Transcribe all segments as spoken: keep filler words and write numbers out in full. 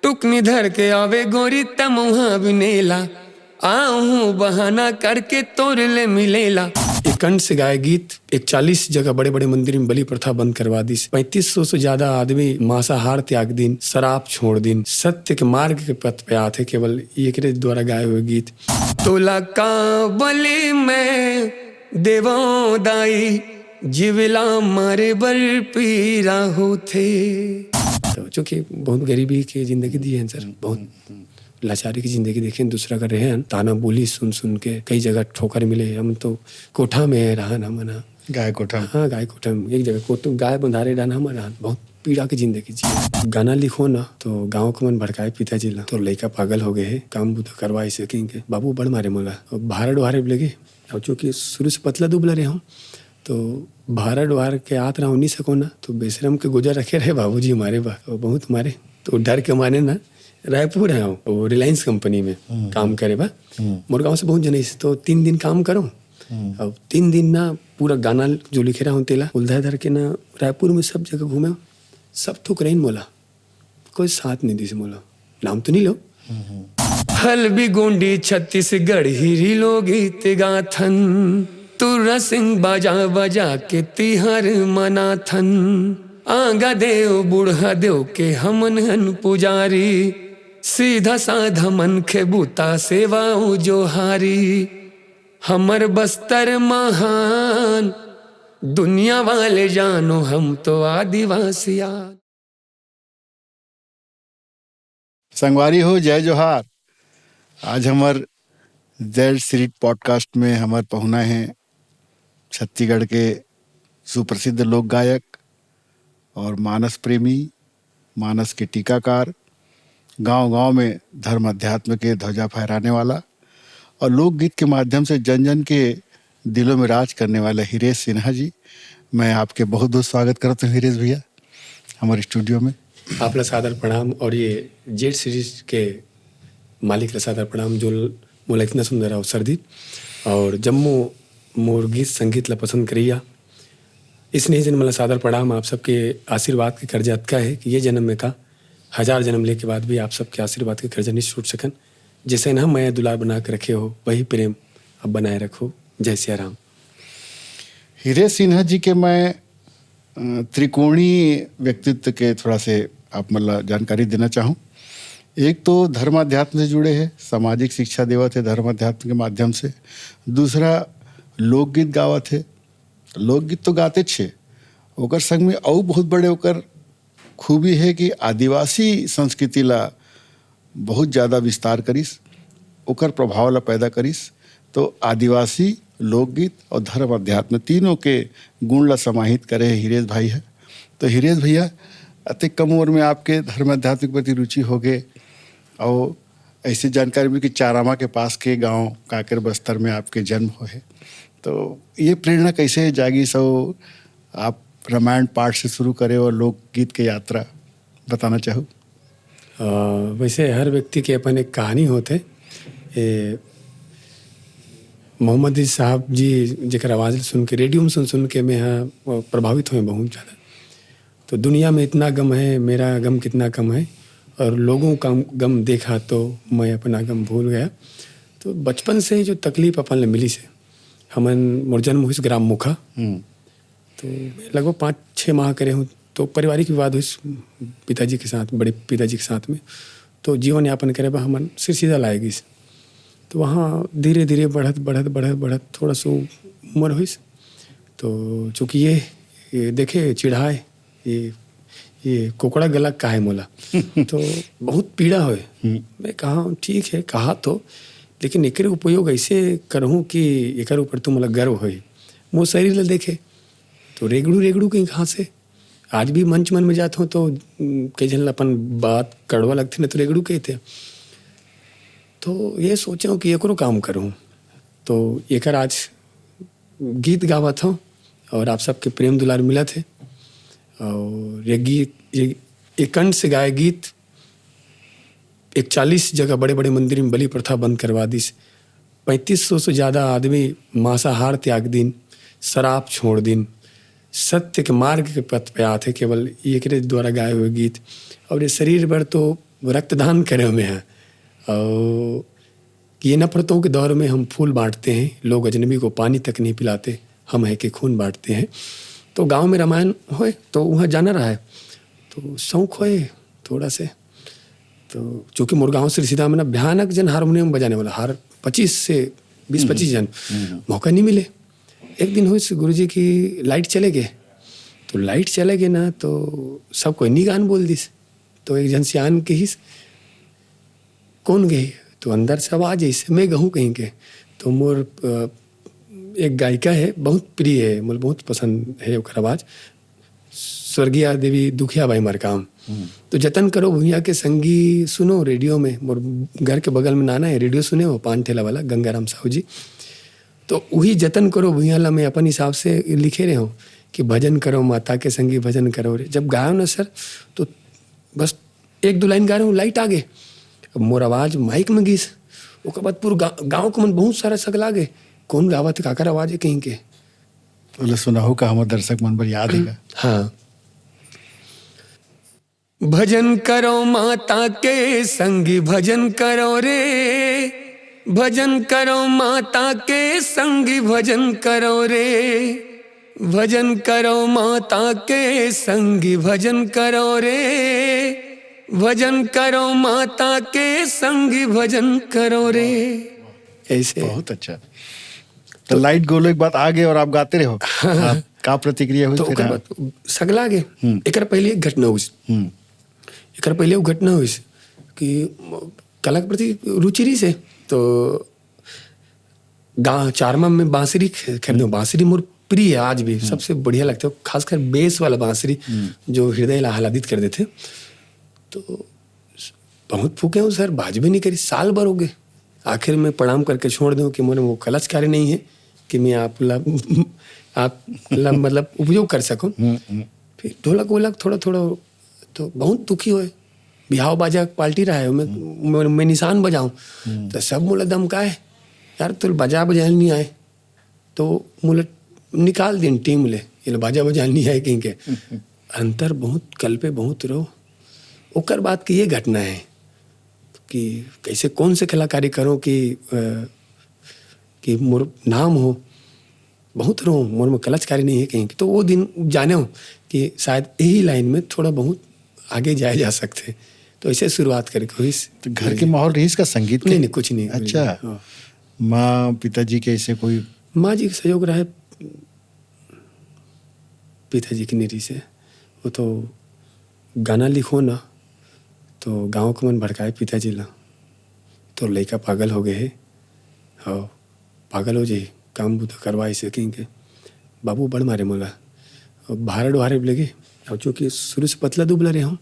टुकनी धर के आवे गोरी तमुहा बिनेला, आहूँ बहाना करके तोर ले मिलेला। एक कंठ से गाए गीत, इकतालीस जगह बड़े-बड़े मंदिर में बलि प्रथा बंद करवा दिस। पैंतीस सौ से ज्यादा आदमी मांसाहार त्याग दिन, शराब छोड़ दिन, सत्य के मार्ग के पथ पे आथे। केवल एकरे द्वारा गाए हुए गीत। तोला का बलि मैं देवों दाई, जीवला मारे बर पीरा होथे। तो चूंकि बहुत गरीबी के जिंदगी दिए हैं सर, बहुत लाचारी की जिंदगी देखे हैं, दूसरा कर रहे हैं, ताना बोली सुन सुन के कई जगह ठोकर मिले। हम तो कोठा में रहन हमन ह। गाय कोठा में। हाँ, गाय कोठा में। एक जगह कोठा, गाय बंधारे रहन हमन रहन। बहुत पीड़ा की जिंदगी जी। गाना लिखो ना तो गाँव के मन भड़काए पिताजी ला, "तोर लइका पागल हो गए है, काम बुता करवा सकेंगे।" बाबू बड़ मारे मोला, भारा डोहारे लगे। अब चूंकि शुरू से पतला दुबला रहे हूँ, तो भारा डोहार के आत रहा नहीं सको ना, तो बेशरम के गोजा रखे रहे बाबूजी मारे बा, तो बहुत मारे। तो डर के मारे ना रायपुर है वो रिलायंस कंपनी में काम करे बा। मोर गाँव से बहुत जने से, तो तीन दिन काम करो। अब तीन दिन ना पूरा गाना जो लिखे रहा हूँ तेला उल्धा धर के ना रायपुर में सब जगह घूमे, सब ठुकराइन मोला, कोई साथ नहीं दिस मोला। नाम तो नहीं लो। हल्बी गोंडी छत्तीसगढ़ हिरी लोकगीत गाथन, तुर्रा सिंह बाजा बजा के तिहार मनाथन। आगा देव बूढ़ा देव के हमन हन पुजारी, सीधा साधा मनखे बुता सेवा उ जोहारी। हमर बस्तर महान, दुनिया वाले जानो हम तो आदिवासियान। संगवारी हो, जय जोहार। आज हमर जेड सीरीज पॉडकास्ट में हमर पहुना है छत्तीसगढ़ के सुप्रसिद्ध लोक गायक और मानस प्रेमी, मानस के टीकाकार, गांव-गांव में धर्म अध्यात्म के ध्वजा फहराने वाला और लोकगीत के माध्यम से जन-जन के दिलों में राज करने वाले हिरेश सिन्हा जी। मैं आपके बहुत बहुत स्वागत करत हूँ हिरेश भैया हमारे स्टूडियो में। आपला सादर प्रणाम और ये जेड सीरीज के मालिक ला सादर प्रणाम, जो मोला इतना सुंदर अवसर दी और जम्मो मोर गीत संगीत ला पसंद करैया इसने जन मला सादर प्रणाम। आप सबके आशीर्वाद के कर्जा अतका है कि ये जन्म में का, हजार जन्म लेके बाद भी आप सबके आशीर्वाद के कर्जा नहीं छूट सकन। जैसे ना मया दुलार बना के रखे हो, वही प्रेम अब बनाए रखो। जय सिया राम। हिरेश सिन्हा जी के मैं, अ, त्रिकोणीय व्यक्तित्व के थोड़ा से आप मन ला जानकारी देना चाहूँ। एक तो धर्माध्यात्म से जुड़े हैं, सामाजिक शिक्षा देवत है धर्माध्यात्म के माध्यम से। दूसरा, लोकगीत गावत है। लोकगीत तो गातेच हे, ओकर संग में अउ बहुत बड़े ओकर खूबी हे कि आदिवासी संस्कृति ला बहुत ज्यादा विस्तार करिस, ओकर प्रभाव ला पैदा करिस। तो आदिवासी लोकगीत और धर्म अध्यात्म तीनों के गुण ला समाहित करे हे हिरेश भाई ह। तो हिरेश भैया, अतेक कम उम्र में आपके धर्म अध्यात्म के प्रति रुचि हो गे, और ऐसे जानकारी मिली कि चारामा के पास के गांव कांकेर बस्तर में आपके जन्म होहे। तो ये प्रेरणा कैसे जागिस, अउ आप रामायण पाठ से शुरू करे और लोकगीत के यात्रा बताना चाहू? अ, वैसे हर व्यक्ति के अपन एक कहानी होथे। ए, मोहम्मद अली साहब जी जेकर आवाज़ ल सुन के, रेडियो में सुन सुन के मैं ह प्रभावित होए बहुत ज़्यादा। तो दुनिया में इतना गम है, मेरा गम कितना कम है, और लोगों का गम देखा तो मैं अपना गम भूल गया। तो बचपन से ही जो तकलीफ अपन ले मिली से, हमन, मोर जन्म हुई ग्राम मुखा, हम्म। तो मैं लगभग पाँच छः माह करे हूँ, तो पारिवारिक विवाद हुई पिताजी के साथ, बड़े पिताजी के साथ में। तो जीवन यापन करे बर हमन सिरसीदा लाए गिस। तो वहाँ धीरे धीरे बढ़त बढ़त बढ़त बढ़त थोड़ा सा उम्र हुई, तो चूँकि ये, ये देखे चिढ़ाए, ये, ये कोकड़ा गला काहे मोला। तो बहुत पीड़ा होए। हम्म। मैं कहा, "ठीक है, कहा तो, लेकिन एकरे उपयोग ऐसे करहूँ कि एकर ऊपर तो मोला गर्व होए।" मोर शरीर ला देखे, तो रेगड़ू रेगड़ू कहीं कहाँ से। आज भी मंच मन में जात हूँ, तो, उम, कई झन ला अपन बात कड़वा लगथे न, तो रेगड़ू कहते। तो ये सोचा हूँ कि एकरो काम करूँ। तो एकर आज गीत गावत हूँ और आप सबके प्रेम दुलार मिलत है। और ये गीत, ये, ये कंठ से गाए गीत इकतालीस जगह बड़े-बड़े मंदिर में बलि प्रथा बंद करवा दिस। पैंतीस सौ से ज्यादा आदमी मांसाहार त्याग दिन, शराब छोड़ दिन, सत्य के मार्ग के पथ पे आथे केवल एकरे द्वारा गाए हुए गीत। और ये शरीर बर तो वो रक्तदान करे में है। और ये नफरतों के दौर में हम फूल बांटते हैं, लोग अजनबी को पानी तक नहीं पिलाते, हम है कि खून बांटते हैं। तो गांव में रामायण होए तो वहाँ जाना रहा है, तो शौक होए थोड़ा से। तो चूँकि मोर गांव से रिश्तेदार में ना भयानक जन हारमोनियम बजाने वाला, हर पच्चीस से बीस पच्चीस जन, मौका नहीं मिले। एक दिन होइस गुरुजी की लाइट चले गए, तो लाइट चले गए ना तो सब कोई नी गान बोल दिस। तो एक जन सियान कहिस, "कौन गई?" तो अंदर से आवाज ऐसे, "मैं गहूँ कहीं के।" तो मोर, अ, एक गायिका है, बहुत प्रिय है, मोर बहुत पसंद है ओकर आवाज, स्वर्गीय देवी दुखिया बाई मरकाम। तो "जतन करो भुइयां के संगी सुनो रेडियो में", मोर घर के बगल में नाना है, रेडियो सुने हो, पान ठेला वाला गंगाराम साहू जी। तो वही "जतन करो भुइयां" ला मैं अपन हिसाब से लिखे रहे हूँ कि "भजन करो माता के संगी भजन करो रे।" जब गायो ना सर, तो बस एक दो लाइन गा रहे हूँ, लाइट आ गए। अब मोर आवाज माइक में गिस, ओकर बाद पूरा गा-, गाँव के मन बहुत सारा सगला गए, "कौन गावत है, काकर आवाज है?" कहीं के। बोले, सुनाहू का हमर दर्शक मन बर याद है का? हाँ। "भजन करो माता के संगी भजन करो रे, भजन करो माता के संगी भजन करो रे, भजन करो माता के संगी भजन करो रे, भजन करो माता के संगी भजन करो रे।" ऐसे। बहुत अच्छा। तो लाइट गोलो एक बात आ गए और आप गाते रहे हो। हाँ। आप, का प्रतिक्रिया हुई तो फिर? ओकर हाँ। बाद सगला गए। हम्म। एकर पहले एक घटना हुई। हम्म। एकर पहले वो घटना हुई कि कला के प्रति रुचि रही से, तो गा-, चारमा में बांसुरी ख-, खरीदे हूँ। बांसुरी मोर प्रिय है आज भी, हम्म। सबसे बढ़िया लगता है, खासकर बेस वाला बांसुरी, हम्म। जो हृदय ला आह्लादित कर देते। तो बहुत फूके हूँ सर, बाजबे नहीं करी, साल भर हो गए। आखिर में प्रणाम करके छोड़ दूँ कि मोर में वो कला च कार्य नहीं है कि मैं आप ला, आप ला मतलब उपयोग कर सकूँ। हम्म, हम्म। फिर ढोलक वोलक थोड़ा थोड़ा, तो बहुत दुखी होए। बिहाव बाजा पार्टी रहा है, मैं, मैं, मैं निशान बजाऊँ, हम्म। तो सब मोला धमकाए, "यार, तोला बाजा बजाए नहीं आए।" तो मोला निकाल दिन टीम ले, ये लो बाजा बजाए नहीं आए कहीं के। अंतर बहुत, कल पे बहुत रहो। ओकर बाद की ये घटना है कि कैसे, कौन से कलाकारी करो कि, अ, कि मोर नाम हो, बहुत रहो, मोर में कला च कार्य नहीं है कहीं के। तो वो दिन जाने हो कि शायद यही लाइन में थोड़ा बहुत आगे जाया जा सकते। तो ऐसे शुरुआत करके हुई। तो घर के माहौल रहीस का संगीत के? नहीं, नहीं, कुछ नहीं। अच्छा। हाँ। माँ, पिताजी के ऐसे कोई? माँ जी के सहयोग रहे, पिताजी के नहीं रहीस। वो तो गाना लिखो ना, तो गाँव के मन भड़काए पिताजी ला, "तोर लइका पागल हो गए हे, हाँ, पागल हो जाही, काम बूता करवा ऐसे कहीं के।" बाबू बड़ मारे मोला, अब भारा डोहारे लगे, अब चूँकि शुरू से पतला दुबला रहे हूँ,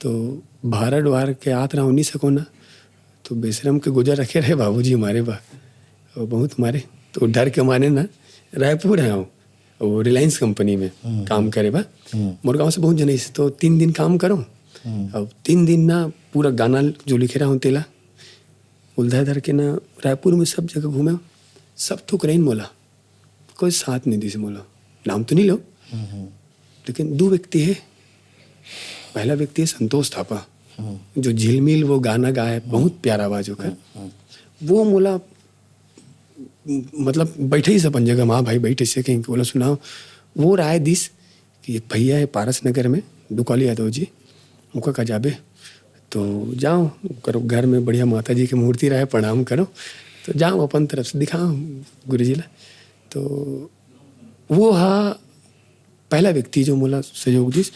तो भारा डोहार के आत रहा नहीं सको ना, तो बेशरम के गुजर रखे रहे बाबूजी हमारे बा, और बहुत मारे, तो डर के माने ना रायपुर आए हूँ, वो रिलायंस कंपनी में हम्म। काम करे बा। हम्म। मोर गाँव से बहुत जने से, तो तीन दिन काम करो। हम्म। अब तीन दिन ना पूरा गाना जो लिखे रहा हूँ तेला, उल्धा धर के ना रायपुर में सब जगह घूमे, सब ठुकराइन मोला, कोई साथ नहीं दिस मोला। नाम तो नहीं लो, हम्म। लेकिन दो व्यक्ति है। पहला व्यक्ति है संतोष थापा, हम्म। जो झिलमिल वो गाना गाए, बहुत प्यारा आवाज ओकर। हम्म। वो मोला मतलब बैठे ही से अपन जगह, "हाँ भाई, बैठे से कहीं के बोला सुनाओ।" वो राय दिस कि एक भैया है पारस नगर में, दुकाली यादव जी, उनका का जाबे, तो जाओ, करो घर में बढ़िया माता जी के मूर्ति रहे, प्रणाम करो, तो जाओ अपन तरफ से दिखाओ गुरु जी ला। तो वो हा पहला व्यक्ति जो मोला सहयोग दिस,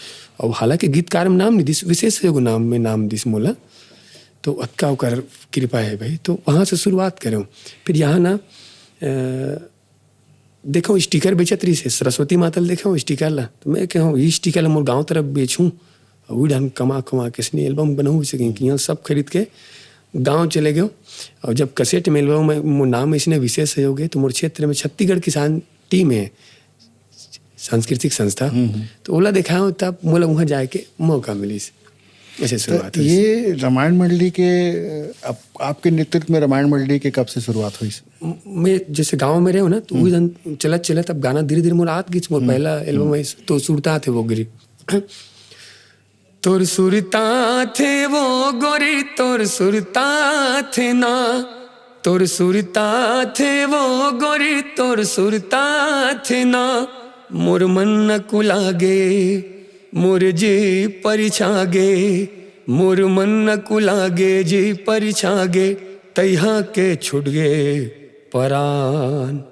और हालांकि गीतकार में नाम नहीं दिस, विशेष सहयोग नाम में नाम दिस मोला, तो अतका ओकर कृपा है भाई। तो वहाँ से शुरुआत करें। फिर यहाँ ना, अ, देखो स्टिकर बेचत रहिस हे, सरस्वती माता ल देखो स्टिकर ला, तो मैं कहूँ, "ई स्टिकर ला मोर गाँव तरफ बेचहूँ, अउ उही ढंग कमा कमा के सनी एल्बम बनाहूँ, जइसे कि यहाँ सब खरीद के गाँव चले गयो।" और जब कैसेट में एल्बम में मोर नाम इसने विशेष सहयोग है, तो मोर क्षेत्र में छत्तीसगढ़ किसान टीम है, सांस्कृतिक संस्था, हम्म, हम्म। तो ओला देखाओ, तब मोला वहाँ जाए के मौका मिलिस। ऐसे तो शुरुआत हुई। ये रामायण मंडली के, आप, आपके नेतृत्व में रामायण मंडली के कब से शुरुआत हुई? म-, मैं जैसे गाँव में रहे हो ना, तो हम्म। वही दिन चलत चलत अब गाना धीरे धीरे मोर आत गिस, मोर हम्म। पहला एल्बम हम्म। है, तो सुरता थे वो गिरी। तोर सुरता थे वो गोरी, तोर सुरता थे ना, तोर सुरता थे वो गोरी, तोर सुरता थे ना। मोर मन न कुलागे, मोर जी परिछागे, मोर मन न कुलागे, जी परिछागे, तैहा के छुट गे परान।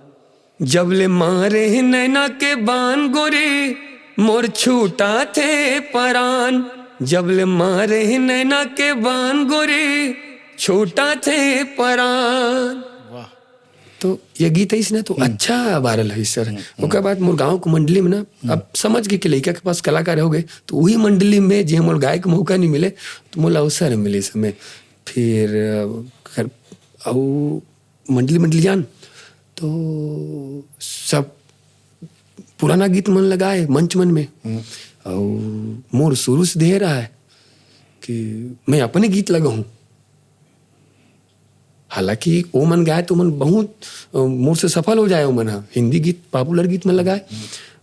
जब ले मारे नैना के बान गोरी, मोर छूटा थे परान। जब ले मारे नैना के बान गोरी, छूटा थे परान। वाह। तो ये गीत है ना, तो अच्छा वायरल है सर। ओकर बाद मोर गांव के मंडली में ना, अब समझ गए कि लड़का के पास कलाकार हो गए, तो वही मंडली में जे मोर गाय के मौका नहीं मिले, तो मोला अवसर मिले समय। फिर अ, खैर, अउ मंडली मंडली जान, तो सब पुराना गीत मन लगाए मंच मन में। और मोर शुरू से देह रहा है कि मैं अपने गीत लगाऊं। हालांकि ओ मन गाए तो मन बहुत अ, मोर से सफल हो जाए, ओ मन ह हिंदी गीत, पॉपुलर गीत मन लगाए,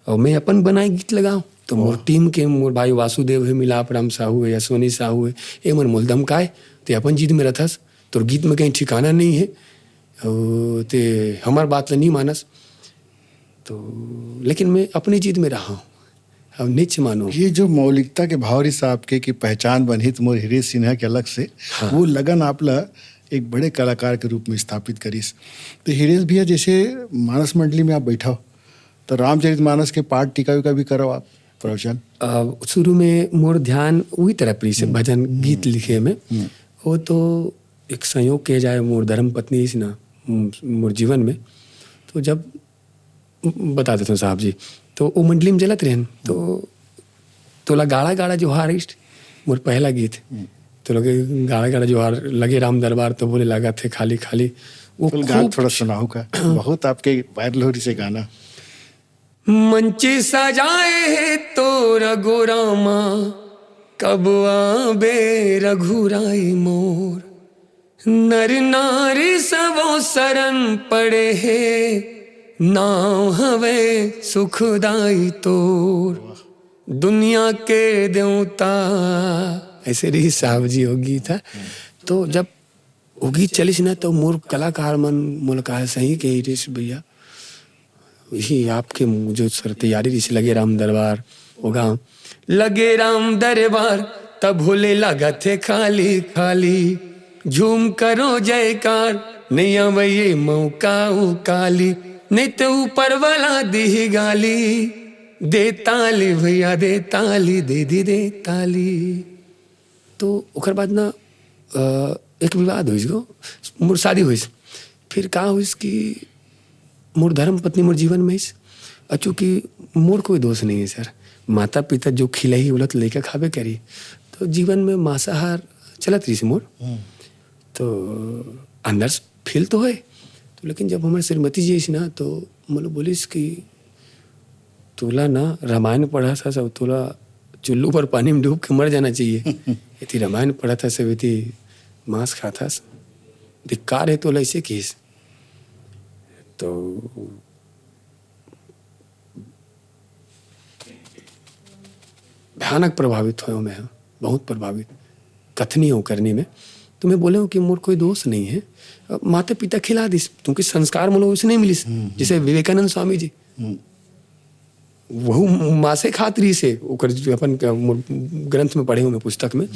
और मैं अपन बनाए गीत लगाऊं। तो मोर टीम के, मोर भाई वासुदेव है, मिलाप राम साहू है, अश्वनी साहू है, ए मन मोल धमकाए, ते अपन जिद में रहथस, तोर गीत में कहीं ठिकाना नहीं है, अउ ते हमार बात ल नहीं मानस। तो लेकिन मैं अपनी जिद में रहा हूँ, अब निच मानो। ये जो मौलिकता के भाव रिस आपके कि पहचान बनही त मोर हिरेश सिन्हा के अलग से, हाँ। वो लगन आप ला एक बड़े कलाकार के रूप में स्थापित करिस। तो हिरेश भैया, जैसे मानस मंडली में आप बैठा हो, तो रामचरित मानस के पाठ टीका वीका भी करो आप, प्रवचन। अब शुरू में मोर ध्यान वही तरफ रही से भजन गीत लिखे में। वो तो एक संयोग के जाए, मोर धर्म पत्नी इस ना, मोर जीवन में। तो जब बता देता हूँ साहब जी, तो वो मंडली में चलत रहन, तो तोला गाड़ा गाड़ा जोहार इष्ट, मोर पहला गीत। तो लगे गाड़ा गाड़ा जोहार, लगे राम दरबार, तो बोले लागत हे खाली खाली। वो चल, गात खूब थोड़ा सुनाओ का। बहुत आपके वायरल हो रही से गाना। मंच सजाए हे तोर गोरामा, कब आबे रघुराई मोर। नर नारी सबो शरण पड़े हे, नाम हवे सुखदाई तोर। दुनिया के देवता, ऐसे रही साहब जी वो गीत ह। तो जब वो गीत चलिस ना, तो मोर कलाकार मन मोला कहा, "सही कही रिस भैया, यही आपके जो सर तैयारी रिस, लगे राम दरबार, वो गाँव लगे राम दरबार, तब भोले लागत हे खाली खाली। झूम करो जयकार, नहीं आवे ये मौका उ काली, नहीं तो ऊपर वाला दी गाली। दे ताली भैया, दे ताली, दे दी, दे ताली।" तो ओकर बाद ना, अ, एक विवाद होइस गो, मोर शादी होइस। फिर का होइस कि मोर धर्म पत्नी मोर जीवन में आइस। अ, चूँकि मोर कोई दोष नहीं है सर, माता पिता जो खिलाही, ओला तो लइका खाबे करी। तो जीवन में मांसाहार चलत रहिस मोर। तो अंदर से फील तो होय, तो लेकिन जब हमर श्रीमती जी आइस ना, तो मोला बोलिस कि "तोला ना रामायण पढ़त हस, अउ तोला चुल्लू पर पानी में डूब के मर जाना चाहिए।" एती रामायण पढ़त हस, एती मांस खात हस, धिक्कार हे तोला, ऐसे किहिस। तो भयानक प्रभावित होय मैं, बहुत प्रभावित, कथनी हो करनी में। तो मैं बोले हूँ कि मोर कोई दोष नहीं है, अ, माता पिता खिला दिस, क्योंकि संस्कार मोला वैसे नहीं मिलिस, जैसे विवेकानंद स्वामी जी। वहू मांसे खात रहिस हे, ओकर जो अपन क-, मोर ग्रंथ में पढ़े हूँ मैं, पुस्तक में।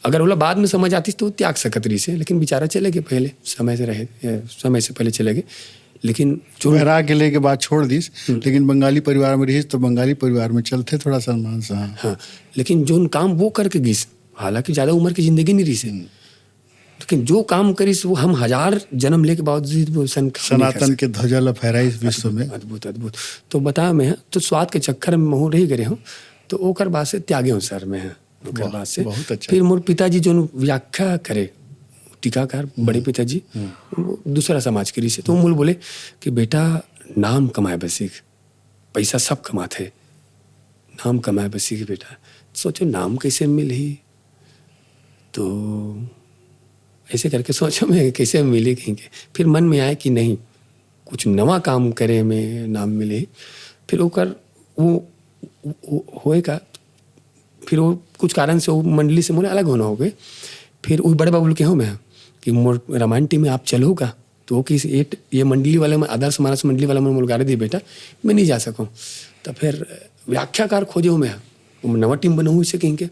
अगर ओला बाद में समझ आतिस तो त्याग सकत रहिस हे, लेकिन बेचारा चले गए पहले, समय से रहे, ए, समय से पहले चले गए। लेकिन जो वैराग्य लेके बात छोड़ दिस, लेकिन बंगाली परिवार में रहिस तो बंगाली परिवार में चलथे थोड़ा सा मांस, हाँ। हाँ, लेकिन जोन काम वो करके गिस, हालांकि ज्यादा उम्र की जिंदगी नहीं रहिस हे, लेकिन जो काम करिस वो हम हजार जन्म लेके बावजूद वो सन काम नहीं कर सनातन के ध्वजा ला फहराइस विश्व में। अद्भुत, अद्भुत। तो बता मैं, तो स्वाद के चक्कर में महू रही गए हूँ, तो ओकर बाद से त्यागे हूँ सर मैं, ओकर वाह, बाद से। बहुत अच्छा। फिर मोर पिताजी जो व्याख्या करे, टीकाकार, बड़े पिताजी, वो दूसरा समाज के रहिस हे, तो मोला बोले कि "बेटा, नाम कमाए बर सीख, पैसा सब कमाथे, नाम कमाए बर सीख बेटा।" सोचो नाम कैसे मिलही, तो ऐसे करके सोचो मैं कैसे मिली कहीं के। फिर मन में आए कि नहीं, कुछ नवा काम करे में नाम मिले। फिर ओकर वो, वो होए का, फिर वो कुछ कारण से वो मंडली से मोला अलग होना होगे। फिर वो बड़े बाबू ल कहेंव मैं कि मोर रामायण टीम में आप चलहू का? तो वो किस ये, ये मंडली वाले में, आदर्श मानस मंडली वाला मन मोला गाड़ी दे, "बेटा, मैं नहीं जा सकूँ।" तो फिर व्याख्याकार खोजेंव मैं, वो नवा टीम बनाहूँ इसे कहिके।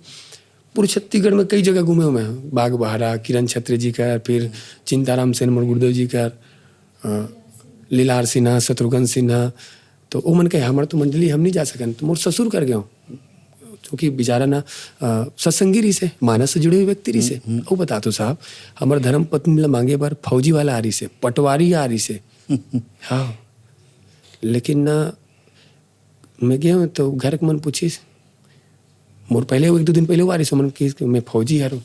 पूरे छत्तीसगढ़ में कई जगह घूमेंव मैं, बागबाहरा, किरण छत्री जी कर, फिर चिंताराम सेन मोर गुरुदेव जी कर, अ, लीलार सिन्हा, शत्रुघ्न सिन्हा, तो ओ मन कहे, "हमर तो मंडली, हम नहीं जा सकन।" तो मोर ससुर कर गेंव, क्योंकि बेचारा ना, अ, सत्संगी रहिसे, मानस से जुड़े हुए व्यक्ति रहिसे। हम्म, हम्म। अउ बता तो साहब, हमर धर्म पत्नी ला मांगे बर फौजी वाला आ रहिसे, पटवारी आ रहिसे। हाँ, लेकिन ना, मैं गेंव तो घर के मन पूछिस, मोर पहले वो एक दो दिन पहले वो आ रहिस, ओमन किहिस कि मैं फौजी हरव,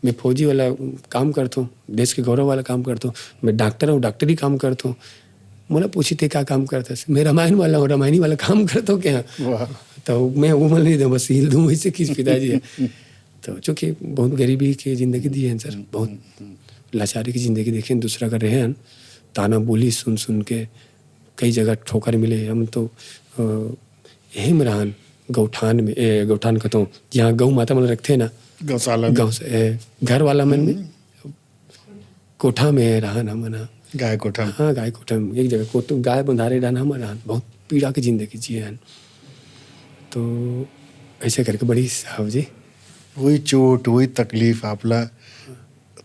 मैं फौजी वाला काम करथों, देश के गौरव वाला काम करथों, मैं डॉक्टर हूँ, डॉक्टरी काम करथों। मोला पूछिस, "ते का काम करथस?" "मैं रामायण वाला हूँ, रामायणी वाला काम करथों क्या?" वाह। तो मैं वो मन नहीं दे, बस हिल दूँ, वैसे किस पिताजी है। तो चूँकि बहुत गरीबी की जिंदगी दी है सर, बहुत लाचारी की जिंदगी देखे, दूसरा का रहे हैं, ताना बोली सुन सुन के कई जगह ठोकर मिले। हम तो, अ, यही में रहन, गौठान में, ए, गौठान कहता हूँ, जहाँ गौ माता मन रखते हैं ना, गौशाला में। गौ, ए, घर वाला मन में, कोठा में रहन हमन ह। गाय कोठा में। हाँ, गाय कोठा में, एक जगह को तो गाय बंधारे रहन हमन रहन, बहुत पीड़ा की जिंदगी जिए हन। तो ऐसे करके बड़ी साहब जी। वही चोट, वही तकलीफ आपला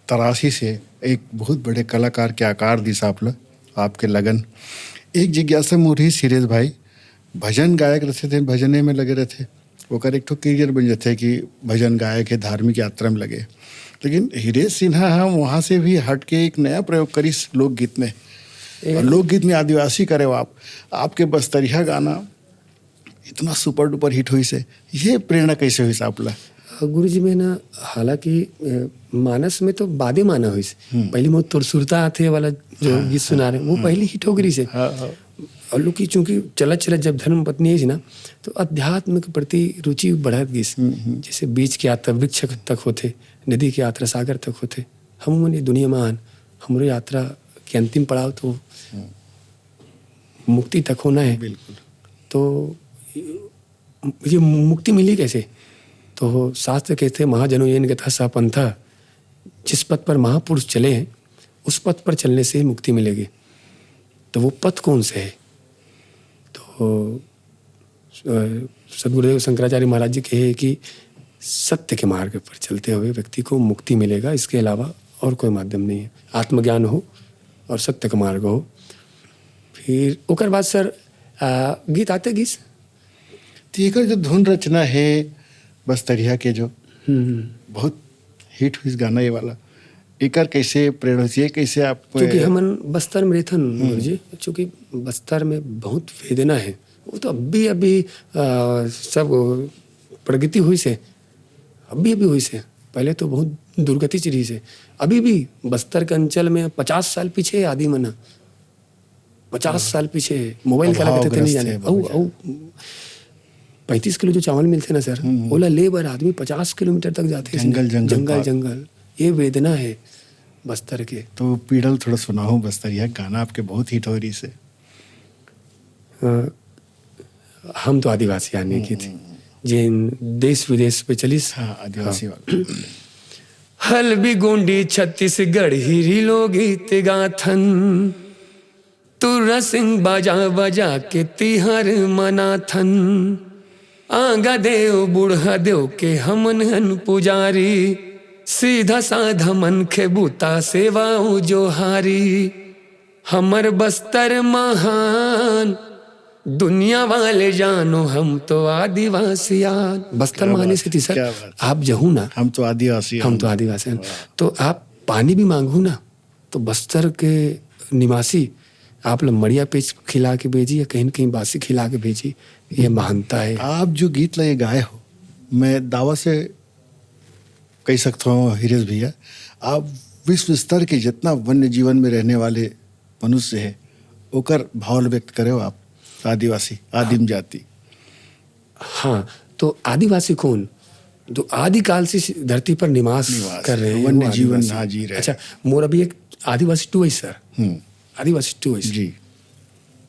तराशी से एक बहुत बड़े कलाकार के आकार दिस आपला, आपके लगन। एक जिज्ञासा मोर ही, हिरेश भाई, भजन गायक रहते थे, भजने में लगे रहते, ओकर एक ठो करियर बन जाते कि भजन गायक है, धार्मिक यात्रा में लगे। लेकिन हिरेश सिन्हा हम वहाँ से भी हट के एक नया प्रयोग करिस लोकगीत में। और लोकगीत में आदिवासी करे आप, आपके बस्तरिया गाना इतना सुपर डुपर हिट होइस हे, ये प्रेरणा कैसे होइस आपला? अ, गुरुजी में ना, हालांकि, अ, मानस में तो बादे माना होइस। हम्म। पहली मोर तोर सुरता आथे वाला जो हाँ, गीत सुना रहे, वो हाँ। पहली हिट हो गई से। हाँ, हाँ। और लोग की चूंकि चलत चलत जब धर्म पत्नी है ना, तो अध्यात्म के प्रति रुचि बढ़त गिस। हम्म, हम्म। जैसे बीज की यात्रा वृक्ष तक होथे, नदी की यात्रा सागर तक होथे। हम मन ये दुनिया में आन, हमरो यात्रा के अंतिम पड़ाव तो हम्म। मुक्ति तक होना है। बिल्कुल। तो ये मुक्ति मिली कैसे? तो शास्त्र कहते हैं, "महाजनो येन गतः सः पन्थः", जिस पथ पर महापुरुष चले हैं, उस पथ पर चलने से ही मुक्ति मिलेगी। तो वो पथ कौन से है? तो, अ, सदगुरुदेव शंकराचार्य महाराज जी कहे कि सत्य के मार्ग पर चलते हुए व्यक्ति को मुक्ति मिलेगा, इसके अलावा और कोई माध्यम नहीं है। आत्मज्ञान हो और सत्य का मार्ग हो। फिर ओकर बाद सर, अ, गीत आते गीस। तो एकर जो धुन रचना है बस्तरिया के जो हम्म। बहुत हिट हुई गाना ये वाला, एकर कैसे प्रेरणा होइस, ये कैसे आप क्योंकि हमन बस्तर में रहथन हम्म। गुरुजी, चूंकि बस्तर में बहुत वेदना है, वो तो अभी अभी, अ, सब प्रगति हुई से, अभी अभी हुई से, पहले तो बहुत दुर्गति च रही से। अभी भी बस्तर के अंचल में पचास साल पीछे आदि मन ह। पचास साल पीछे मोबाइल काला अभाव कहते थे, नहीं जाने। अउ, अउ पैंतीस किलो जो चावल मिलते ना सर, हम्म। ओला ले बर आदमी पचास किलोमीटर तक जाते हैं। जंगल, जंगल जंगल, पार। जंगल। ये वेदना है बस्तर के। तो पीड़ल थोड़ा सुनाओ बस्तर, यह गाना आपके बहुत हिट हो रही से। अ, हम तो आदिवासी आने की थी, हम्म। जिन देश विदेश पे चलिस। हाँ, आदिवासी हाँ। वाला। हल्बी गोंडी छत्तीसगढ़ हिरी लोकगीत गाथन, तुर्रा सिंह बाजा बजा के तिहार मनाथन। आगा देव बूढ़ा देव के हमन हन पुजारी, सीधा साधा मनखे बूता सेवा उ जोहारी। हमर बस्तर महान, दुनिया वाले जानो हम तो आदिवासी आन। बस्तर क्या महान बात, स्थिति सर, क्या बात। आप जहू ना, हम तो आदिवासी हम हन। तो आदिवासी हन। वाह। तो आप पानी भी मांगू ना, तो बस्तर के निवासी आप ल मड़िया पेज खिला के भेजी या कहीं न कहीं बासी खिला के भेजी, ये महानता है। आप जो गीत ला ये गाए हो, मैं दावा से कह सकता हूँ हिरेश भैया, आप विश्व स्तर के जितना वन्य जीवन में रहने वाले मनुष्य है, ओकर भाव ल व्यक्त करे हो आप, आदिवासी, आदिम जाति। हाँ, तो आदिवासी कौन? तो आदिकाल से इस धरती पर निवास निवास, कर रहे हैं वन्य वो जीवन आदिवासी। हाँ, जी रहे। अच्छा, मोर अभी एक आदिवासी टू है सर। हम्म। आदिवासी टू है। जी।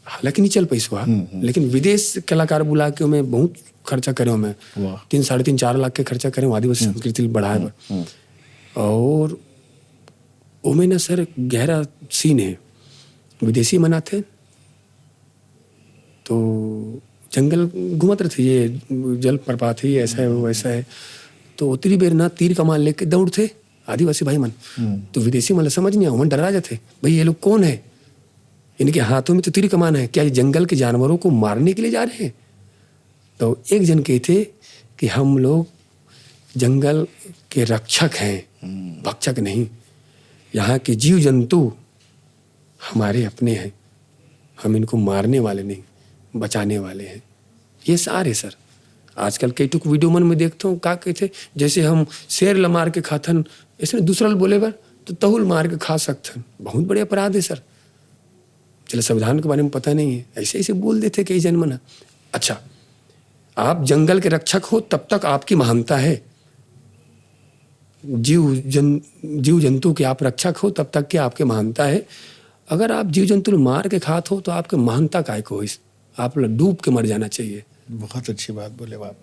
हालांकि नहीं चल पाइस वहाँ, लेकिन विदेश कलाकार बुला के मैं बहुत खर्चा करे हूँ मैं। वाह। तीन, साढ़े तीन, चार लाख के खर्चा करे हूँ आदिवासी संस्कृति बढ़ाए बर। और ओमे ना सर गहरा सीन है। विदेशी मन आथे तो जंगल घूमत रहिथे, ये जलप्रपात है, ये ऐसा है, वो वैसा है। तो उतरी बेर ना तीर कमान लेके दौड़थे आदिवासी भाई मन। तो विदेशी मन ला समझ नहीं आए, ओमन डरा जाथे, भाई ये लोग कौन है, इनके हाथों में तो तीर कमान है, क्या ये जंगल के जानवरों को मारने के लिए जा रहे हैं? तो एक जन कहिथे कि हम लोग जंगल के रक्षक हैं, भक्षक नहीं। यहाँ के जीव जंतु हमारे अपने हैं, हम इनको मारने वाले नहीं, बचाने वाले हैं। ये सार है सर। आजकल कई ठुक वीडियो मन में देखता हूँ, का कहते, जैसे हम शेर ल मार के खाथन, इसने दूसरा ल बोले बर तो तहु ल मार के खा सकथन। बहुत बड़े अपराध है सर। चलो, संविधान के बारे में पता नहीं है, ऐसे ऐसे बोल देते कई जन मन। अच्छा, आप जंगल के रक्षक हो तब तक आपकी महानता है, जीव जन जीव जंतु के आप रक्षक हो तब तक के आपके महानता है। अगर आप जीव जंतु ल मार के खात हो तो आपके महानता काय को होइस? आप ल डूब के मर जाना चाहिए। बहुत अच्छी बात बोले बाप।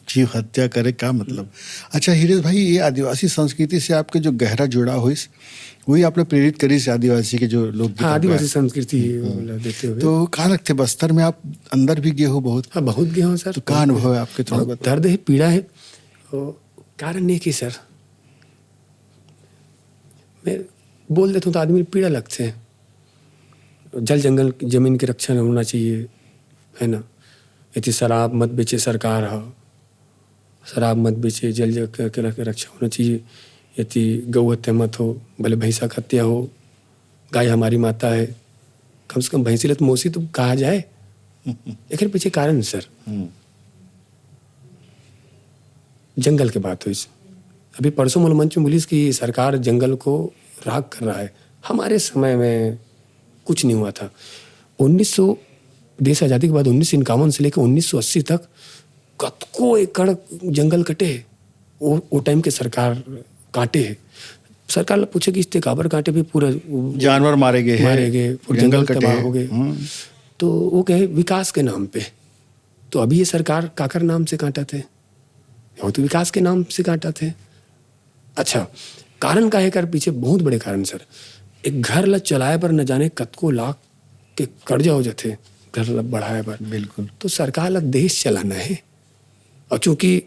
जीव हत्या करे का मतलब? अच्छा हिरेश भाई, ये आदिवासी संस्कृति से आपके जो गहरा जुड़ाव होइस, वही आपने प्रेरित करिस आदिवासी के जो लोकगीत हाँ, आप आदिवासी गाए। संस्कृति वाला देते हुए। तो कहाँ लगते बस्तर में आप अंदर भी गए हो बहुत? हाँ, बहुत गए हो सर। तो का अनुभव है आपके, थोड़ा बहुत दर्द है, पीड़ा है। वो कारण नहीं कि सर, मैं बोल देता हूँ तो आदमी पीड़ा लगते हैं। जल जंगल जमीन के रक्षण होना चाहिए, है ना? यदि शराब मत बेचे सरकार ह, शराब मत बेचे, जल जंगल के रख- रक्षा होना चाहिए। यदि गौ हत्या मत हो, भले भैंसा के हत्या हो, गाय हमारी माता है, कम से कम भैंसी ले तो मौसी तो कहा जाए। एक पीछे कारण सर, जंगल के बात हुई। अभी परसों मोला मंच में बोलिस कि सरकार जंगल को राख कर रहा है। हमारे समय में कुछ नहीं हुआ था। उन्नीस सौ, देश आज़ादी के बाद उन्नीस सौ इक्यावन से लेकर उन्नीस सौ अस्सी तक कतको एकड़ जंगल कटे हे। वो, वो टाइम के सरकार काटे हे। सरकार ला पूछे कि इसते काबर काटे भी पूरा जानवर मारे गए हैं, मारे गए, पूरा जंगल जंगल कटे तबाह हैं। हो गए। तो वो कहे विकास के नाम पे। तो अभी ये सरकार काकर नाम से काटत हे? वो तो विकास के नाम से काटत हे। अच्छा, कारण का हे कर पीछे बहुत बड़े कारण सर। एक घर ला चलाए बर न जाने कतको लाख के कर्जा हो जाथे घर ला बढ़ाए बर। बिल्कुल। तो सरकार ला देश चलाना हे। और चूंकि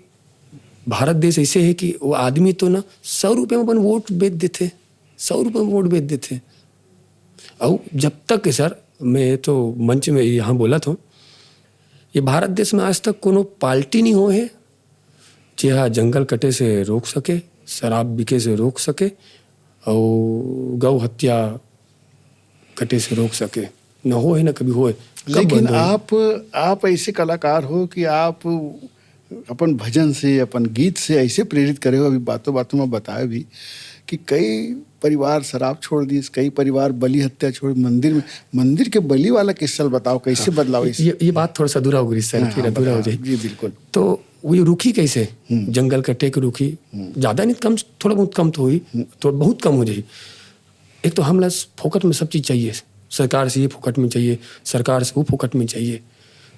भारत देश ऐसे हे कि वो आदमी तो ना सौ रुपये में अपन वोट बेच देथे, सौ रुपये में वोट बेच देथे। और जब तक के सर, मैं तो मंच में यहाँ बोला था, ये भारत देश में आज तक कोनो पार्टी नहीं हो हे जे हा जंगल कटे से रोक सके, शराब बिके से रोक सके, और गौ हत्या कटे से रोक सके। न हो हे, न कभी होए। कब लेकिन बंद होए? आप आप ऐसे कलाकार हो कि आप अपन भजन से, अपन गीत से ऐसे प्रेरित करे हो, अभी बातों बातों में बताए भी कि कई परिवार शराब छोड़ दिस, कई परिवार बलि हत्या छोड़, मंदिर में, मंदिर के बलि वाला किस्सा बताओ, कैसे बदलाव इस ये, ये बात थोड़ा सा अधूरा हो गई सर, हाँ, फिर हाँ, अधूरा हो बताओ। जाए। जी बिल्कुल। तो वो ये रुखी कैसे? जंगल कटे की रुखी, ज्यादा नहीं, कम, थोड़ा बहुत कम तो हुई, थोड़ा बहुत कम हो जाए। एक तो हमला फोकट में सब चीज चाहिए, सरकार से ये फोकट में चाहिए, सरकार से वो फोकट में चाहिए।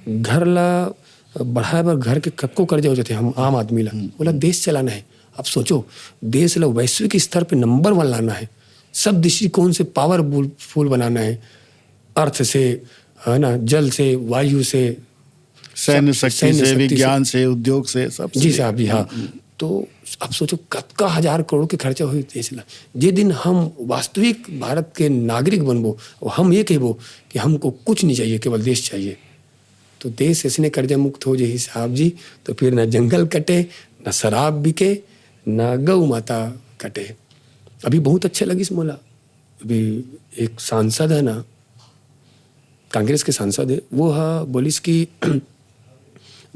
घर ला बढ़ाए बर घर के कतको कर्जा हो जाते हम आम आदमी ला, बोला देश चलाना है। आप सोचो, देश ला वैश्विक स्तर पे नंबर वन लाना है, सब दृष्टिकोण से पावरफुल बनाना है, अर्थ से, है ना, जल से, वायु से, सैन्य सब- शक्ति सैन्य से, शक्ति से। विज्ञान से, उद्योग से, सब से। जी साहब जी, हाँ। तो आप सोचो कतका हजार करोड़ के खर्चा होई देश ला। जे दिन हम वास्तविक भारत के नागरिक बनबो और हम ये कहबो कि हमको कुछ नहीं चाहिए, केवल देश चाहिए, तो देश इसने कर्जा मुक्त हो जाही साहब जी। तो फिर ना जंगल कटे, ना शराब बिके, ना गौ माता कटे। अभी बहुत अच्छा लगिस मोला, अभी एक सांसद है ना, कांग्रेस के सांसद है, वो हा बोलिस कि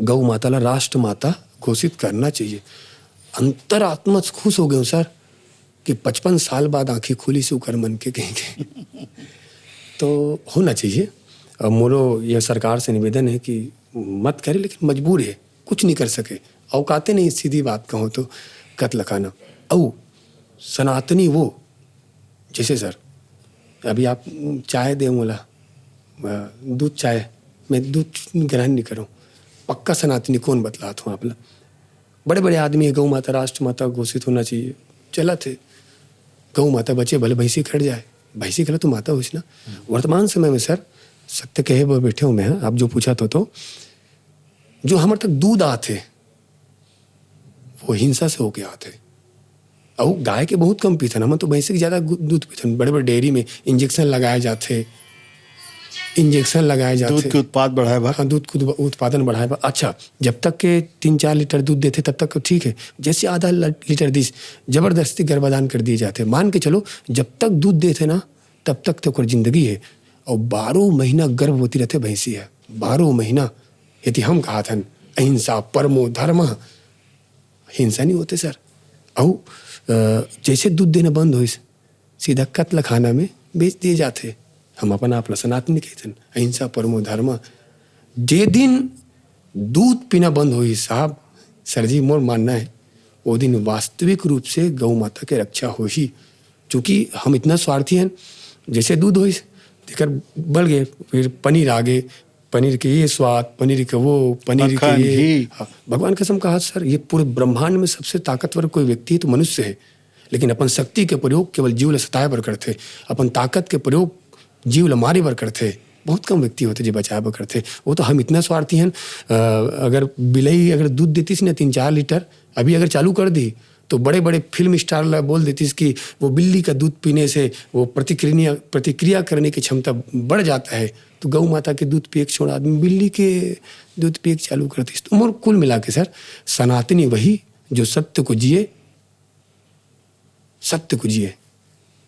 गौ माता ला राष्ट्रमाता घोषित करना चाहिए। अंतरात्मा से खुश हो गए हूँ सर कि पचपन साल बाद आंखें खुली से उकर मन के कहीं के। तो होना चाहिए। अब मोरो यह सरकार से निवेदन है कि मत करे, लेकिन मजबूर है, कुछ नहीं कर सके, औकाते नहीं, सीधी बात कहूँ तो कत्ल खाना। औ सनातनी वो, जैसे सर, अभी आप चाय दे मोला, अ, दूध चाय, मैं दूध ग्रहण नहीं करूँ। पक्का सनातनी कोन बतलात हूँ आप ला। बड़े-बड़े आदमी हे, गौ माता, राष्ट्रमाता घोषित होना चाहिए, चलत हे। गौ माता बचे, भले भैंसी खट जाए, भैंसी घलो तो माता होइस ना। वर्तमान समय में सर, सत्य कहे बर बैठे हूँ मैं, हाँ, आप जो पूछा तो, तो जो हमर तक दूध आत हे, वो हिंसा से होके आत हे। अउ गाय के बहुत कम पीथन, हमन तो भैंसी के ज्यादा गु-, दूध पीथन। बड़े-बड़े डेयरी में इंजेक्शन लगाए जाथे, इंजेक्शन लगाए जाथे। दूध के उत्पाद बढ़ाए बर। हाँ, दूध के उत-, उत्पादन बढ़ाए बर। अच्छा, जब तक के तीन चार लीटर दूध देथे, तब तक ठीक हे। जैसे आधा ल-, लीटर दिस, जबरदस्ती गर्भाधान कर दिए जाथे। मान के चलो, जब तक दूध देथे ना, तब तक तो ओकर जिंदगी हे। अउ बारह महीना गर्भवती रहथे भैंसी ह, बारह महीना। यदि हम कहत हन, अहिंसा परमो धर्म, हिंसा नहीं होते सर। अउ, अ, जैसे दूध देना बंद होइस, सीधा कत्लखाना में बेच दिए जाथे। हम अपन आप ला सनातनी कहिथन, अहिंसा परमो धर्म। जे दिन दूध पीना बंद होही साहब, सर जी, मोर मानना है, वो दिन वास्तविक रूप से गौ माता के रक्षा होही। चूँकि हम इतना स्वार्थी हन, जैसे दूध होइस, तेकर बढ़ गे, फिर पनीर आ गे, पनीर के ये स्वाद, पनीर के वो, पनीर के मक्खन, ये। घी। हाँ, भगवान कसम कहा सर, ये पूरे ब्रह्मांड में सबसे ताकतवर कोई व्यक्ति है तो मनुष्य है, लेकिन अपन शक्ति के प्रयोग केवल जीव ल सताए बर करथे, अपन ताकत के प्रयोग जीव ल मारे बर करथे। बहुत कम व्यक्ति होथे जे बचाए बर करथे। वो तो हम इतना स्वार्थी हन, अ, अगर बिलई अगर दूध देतिस ना तीन चार लीटर, अभी अगर चालू कर दी, तो बड़े-बड़े फिल्म स्टार ला बोल देतिस कि वो बिल्ली का दूध पीने से वो प्रतिक्रिया, प्रतिक्रिया करने की क्षमता बढ़ जाता है। तो गौ माता के दूध पिए के छोड़ आदमी बिल्ली के दूध पिए के चालू करतिस। तो मोर कुल मिला के सर, सनातनी वही जो सत्य को जिए, सत्य को जिए।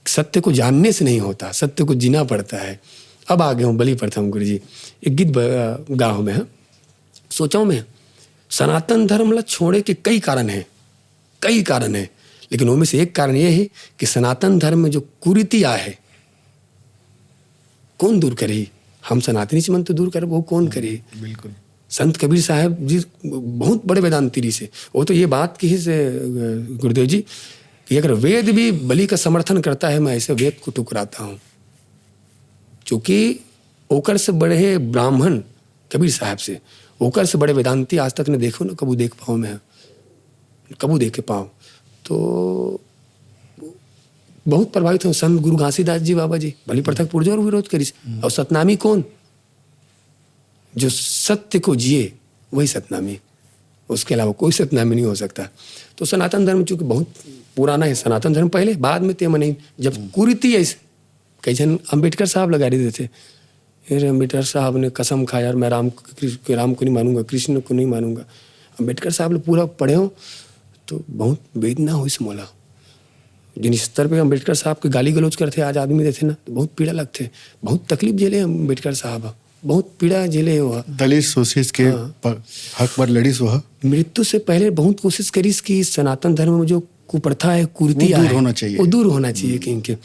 सत्य को जानने से नहीं होता, सत्य को जीना पड़ता है। अब आ गए हूँ बलि प्रथा म गुरु जी, एक गीत ब-, गा हूँ मैं, हाँ। सोचा हूँ मैं, सनातन धर्म ला छोड़े के कई कारण हैं, कई कारण हैं, लेकिन ओमे से एक कारण ये है कि सनातन धर्म में जो कुरीति आए है, कौन दूर करही? हम सनातनी मन तो दूर करब, वो कौन करही? बिल्कुल। संत कबीर साहब जी बहुत बड़े वेदांती रहिस हे, वो तो ये बात कहिस हे, अ, गुरुदेव जी, कि अगर वेद भी बलि का समर्थन करता है, मैं ऐसे वेद को ठुकराता हूँ। क्योंकि ओकर से बड़े ब्राह्मण कबीर साहब से, ओकर से बड़े वेदांती आज तक न देखो, न कबू देख पाओ मैं, कबू देखे पाओ। तो बहुत प्रभावित हो संत गुरु घासीदास जी बाबा जी, बलि प्रथा के पुरजोर विरोध करिस। हम्म। और सतनामी कौन? जो सत्य को जिए, वही सतनामी, उसके अलावा कोई सतनामी नहीं हो सकता। तो सनातन धर्म चूंकि बहुत पुराना है, सनातन धर्म पहले, बाद में ते मनई जब हम्म। कुरीति ऐसे, कई झन अम्बेडकर साहब ला गारी देथे, "अरे अम्बेडकर साहब ने कसम खाया यार, मैं राम, कृष्ण, राम को नहीं मानूंगा, कृष्ण को नहीं मानूंगा।" अम्बेडकर साहब ला पूरा पढ़े हो तो बहुत वेदना होइस मोला। जिन स्तर पे अम्बेडकर साहब के गाली गलौज करथे, आज आदमी देथे ना, तो बहुत पीड़ा लगथे, बहुत तकलीफ झेले अम्बेडकर साहब, बहुत पीड़ा झेले हो। दलित शोषित के हाँ। प-, हक बर लड़िस वह। मृत्यु से पहले बहुत कोशिश करिस कि सनातन धर्म में जो कुप्रथा है, कुरीति वो दूर आए, होना चाहिए। वो दूर होना चाहिए हम्म। कहिके।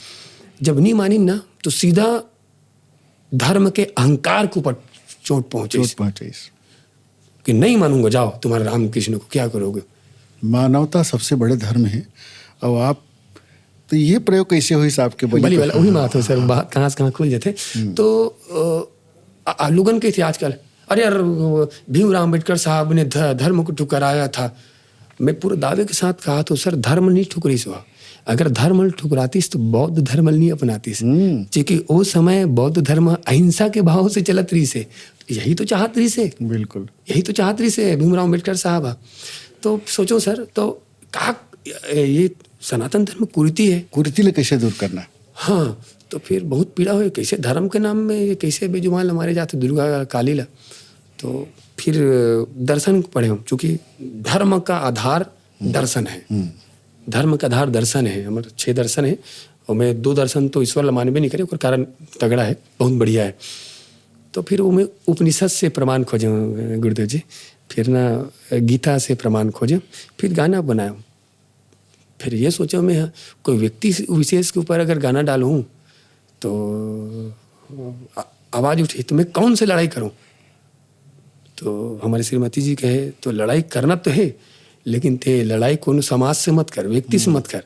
जब नहीं मानिन ना, तो सीधा धर्म के अहंकार के ऊपर चोट पहुंचे। चोट पहुंचे। कि नहीं मानूंगा, जाओ, तुम्हारे रामकृष्ण को क्या करोगे? मानवता सबसे बड़े धर्म है। और आप, तो ये प्रयोग कैसे होइस आपके बलि बलि वाला, प्रथा? वही बात हो सर, बात कहाँ से कहाँ खुल जाते। हम्म। तो, अ, आ, आ, लोगन के थे आजकल, "अरे यार, वो भीमराव अम्बेडकर साहब ने ध-, धर्म को ठुकराया था।" मैं पूरे दावे के साथ कहा तो सर, धर्म नहीं ठुकराइस हुआ। अगर धर्म ल ठुकरातिस तो बौद्ध धर्म ल नहीं अपनातिस। हम्म। क्योंकि ओ समय बौद्ध धर्म अहिंसा के भाव से चलत रहिस हे। यही तो चाहत रहिस हे। बिल्कुल। यही तो चाहत रहिस हे भीमराव अम्बेडकर साहब ह। तो सोचो सर, तो का ये सनातन धर्म कुरीति है? कुरीति ले कैसे दूर करना? हाँ, तो फिर बहुत पीड़ा होय, कैसे धर्म के नाम में ये कैसे बेजुबान ला मारे जाथे दुर्गा काली ला। तो फिर दर्शन पढ़े हम, चूँकि धर्म का आधार हम्म। दर्शन है। हम्म। धर्म का आधार दर्शन है, हमर छह दर्शन है, ओमे दो दर्शन तो ईश्वर ला मानबे नहीं करे, ओकर कारण तगड़ा है, बहुत बढ़िया है। तो फिर ओमे उपनिषद से प्रमाण खोजे गुरुदेव जी, फिर ना गीता से प्रमाण खोजे, फिर गाना बनाए। फिर ये सोचा मैं, हाँ, कोई व्यक्ति विशेष के ऊपर अगर गाना डालूँ तो आ-, आवाज उठी, तो मैं कौन से लड़ाई करूँ? तो हमारे श्रीमती जी कहे, "तो लड़ाई करना तो है, लेकिन ते लड़ाई कोनो समाज से मत कर, व्यक्ति से हम्म। मत कर।"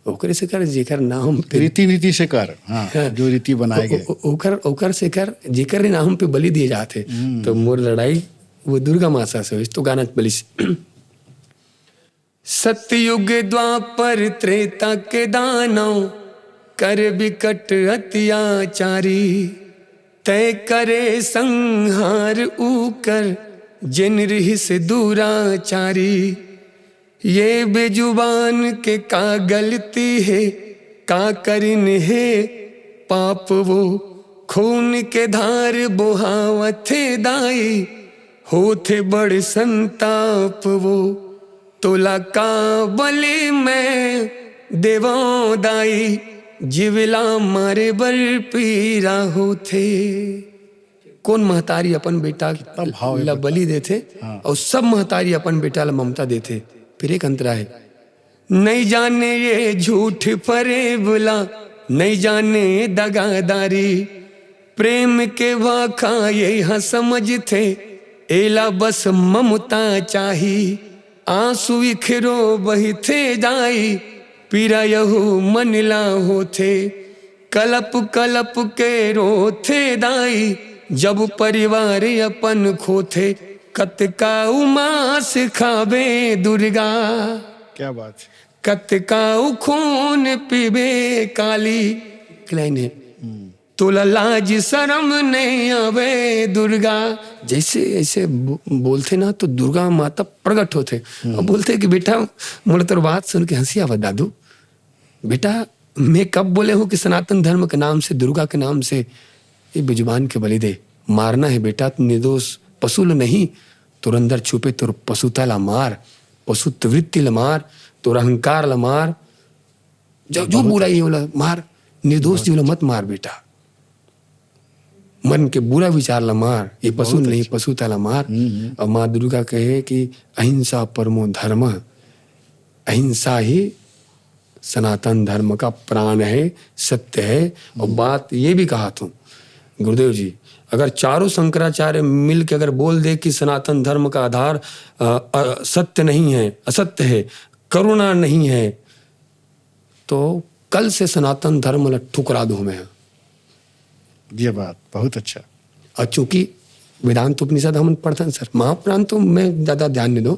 ओकरे से कर, जेकर नाम पे रीति नीति से कर, हाँ, हाँ। जो रीति बनाए ओ-, गए। ओ-, ओकर, ओकर से कर, जेकर नाम पे बलि दिए जात हे। हम्म। तो मोर लड़ाई वो दुर्गा माता से होइस, तो गाना बलिस। सतयुग द्वापर त्रेता के दानव, कर बिकट अत्याचारी। तय करे संहार ऊकर, जिन रिहिस दुराचारी। ये बेजुबान के का गलती हे, का करिन हे पाप वो। खून के धार बोहावथे दाई, होथे बड़ संताप वो। तोला का बलि मैं देवों दाई, जिवला मारे बर पीरा होथे। कोन महतारी अपन बेटा कितना भाव हे ला बेटा। बलि देथे, हाँ। अउ सब महतारी अपन बेटा ला ममता देथे। फिर एक अंतरा हे, नइ जाने ये झूठ फरेब ला, नइ जाने दगादारी। प्रेम के भाखा ये ह समझथे, एला बस ममता चाही। आंसू इखरो बहिथे दाई, पीरा यहू मन ला होथे। कलप कलप के रोथे दाई, जब परिवार अपन खोथे। कतका उ मांस खाबे दुर्गा, क्या बात है। कतका उ खून पीबे काली। एक लाइन हे, हम्म। तोला लाज शरम नहीं आवे दुर्गा। जैसे ऐसे बो-, बोलथे ना, तो दुर्गा माता प्रकट होथे। हम्म। अब बोलथे कि बेटा, मोला तोर बात सुन के हंसी आवत दादू। बेटा, मैं कब बोले हूँ कि सनातन धर्म के नाम से, दुर्गा के नाम से ये बेजुबान के बलि दे? मारना हे बेटा, निर्दोष पशु ल नहीं, तोर अंदर छुपे तोर पशुता ला मार, पशुत्व वृत्ति ला मार, तोर अहंकार ला मार, जो, जो बहुत बुराई हे ओला मार, निर्दोष जीव ला मत मार बेटा। मन के बुरा विचार ला मार, ये पशु बहुत नहीं, अच्छा। पशुता ला मार। हम्म, हम्म। अउ माँ दुर्गा कहे कि अहिंसा परमो धर्म, अहिंसा ही सनातन धर्म का प्राण हे, सत्य हे। अउ हम्म। बात ये भी कहा तुम गुरुदेव जी, अगर चारों शंकराचार्य मिल के अगर बोल दे कि सनातन धर्म का आधार, अ, अ, सत्य नहीं है, असत्य है, करुणा नहीं है, तो कल से सनातन धर्म ला ठुकरा दूं मैं। ये बात बहुत अच्छा। और चूंकि वेदांत उपनिषद हमन पढ़थन सर, महापुराण तो मैं ज्यादा ध्यान नहीं दूं।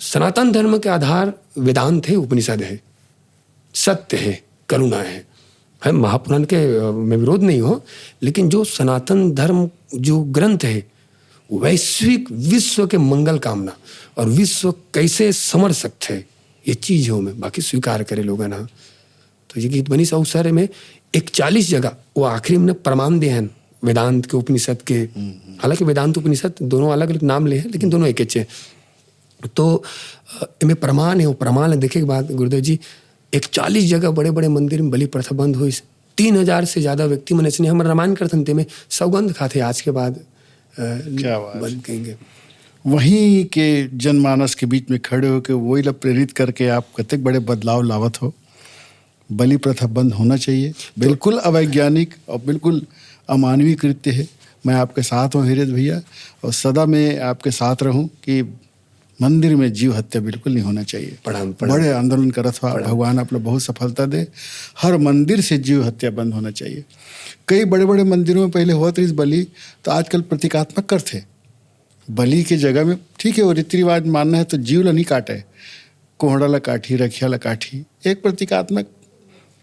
सनातन धर्म के आधार वेदांत हे, उपनिषद हे, सत्य हे, करुणा हे। है महापुराण के, अ, मैं विरोध नहीं हो, लेकिन जो सनातन धर्म जो ग्रंथ हे, वैश्विक विश्व के मंगल कामना और विश्व कैसे संवर सकथे, ये चीज हे ओमे, बाकी स्वीकार करे लोगन ह। तो ये गीत बनिस अवसर में एक चालीस जगह वो आखिरी में प्रमाण दे हन वेदांत के, उपनिषद के। हम्म, हम्म। हालांकि वेदांत उपनिषद दोनों अलग-अलग नाम ले हैं, लेकिन दोनों एकेच हे। तो, अ, एमे प्रमाण हे, वो प्रमाण देखे के बाद गुरुदेव जी एक चालीस जगह बड़े-बड़े मंदिर में बलि प्रथा बंद होइस। तीन हजार से ज्यादा व्यक्ति मन अइसने, हमर रामायण करथन, तेमे सौगंध खाथे आज के बाद, अ, क्या बात। बंद करेंगे। वहीं के जनमानस के बीच में खड़े होके वही ला प्रेरित करके आप कतेक बड़े बदलाव लावत हो। बलि प्रथा बंद होना चाहिए। बिल्कुल अवैज्ञानिक और बिल्कुल अमानवीय कृत्य है। मैं आपके साथ हूँ हिरेश भैया, और सदा मैं आपके साथ रहूँ कि मंदिर में जीव हत्या बिल्कुल नहीं होना चाहिए। प्रणाम, प्रणाम। बड़े आंदोलन करत हो आप, प्रणाम। भगवान आप लोग बहुत सफलता दे। हर मंदिर से जीव हत्या बंद होना चाहिए। कई बड़े-बड़े मंदिरों में पहले होत रहिस बलि, तो आजकल प्रतीकात्मक करथे। बलि के जगह में, ठीक है, वो रीति रिवाज मानना है तो जीव ला नहीं काटे, कोहड़ा ला काटही, रखिया ला काटही, एक प्रतीकात्मक।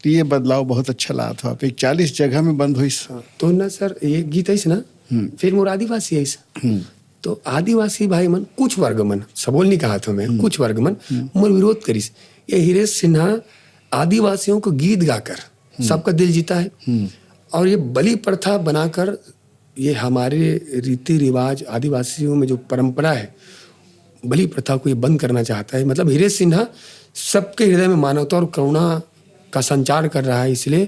तो ये बदलाव बहुत अच्छा लागत हो आप। एक चालीस जगह में बंद होइस। हाँ, तो ना सर, ये गीत आइस ना, हम्म। फिर मोर आदिवासी आइस। हम्म। तो आदिवासी भाई मन, कुछ वर्ग मन, सबो ल नहीं कहा था मैं, हम्म। कुछ वर्ग मन हम्म। मोर विरोध करिस। ये हिरेश सिन्हा आदिवासियों को गीत गाकर हम्म। सबका दिल जीता है। हम्म। और ये बलि प्रथा बनाकर ये हमारे रीति रिवाज, आदिवासियों में जो परंपरा है, बलि प्रथा को ये बंद करना चाहता है। मतलब हिरेश सिन्हा सबके हृदय में मानवता और करुणा का संचार कर रहा है, इसलिए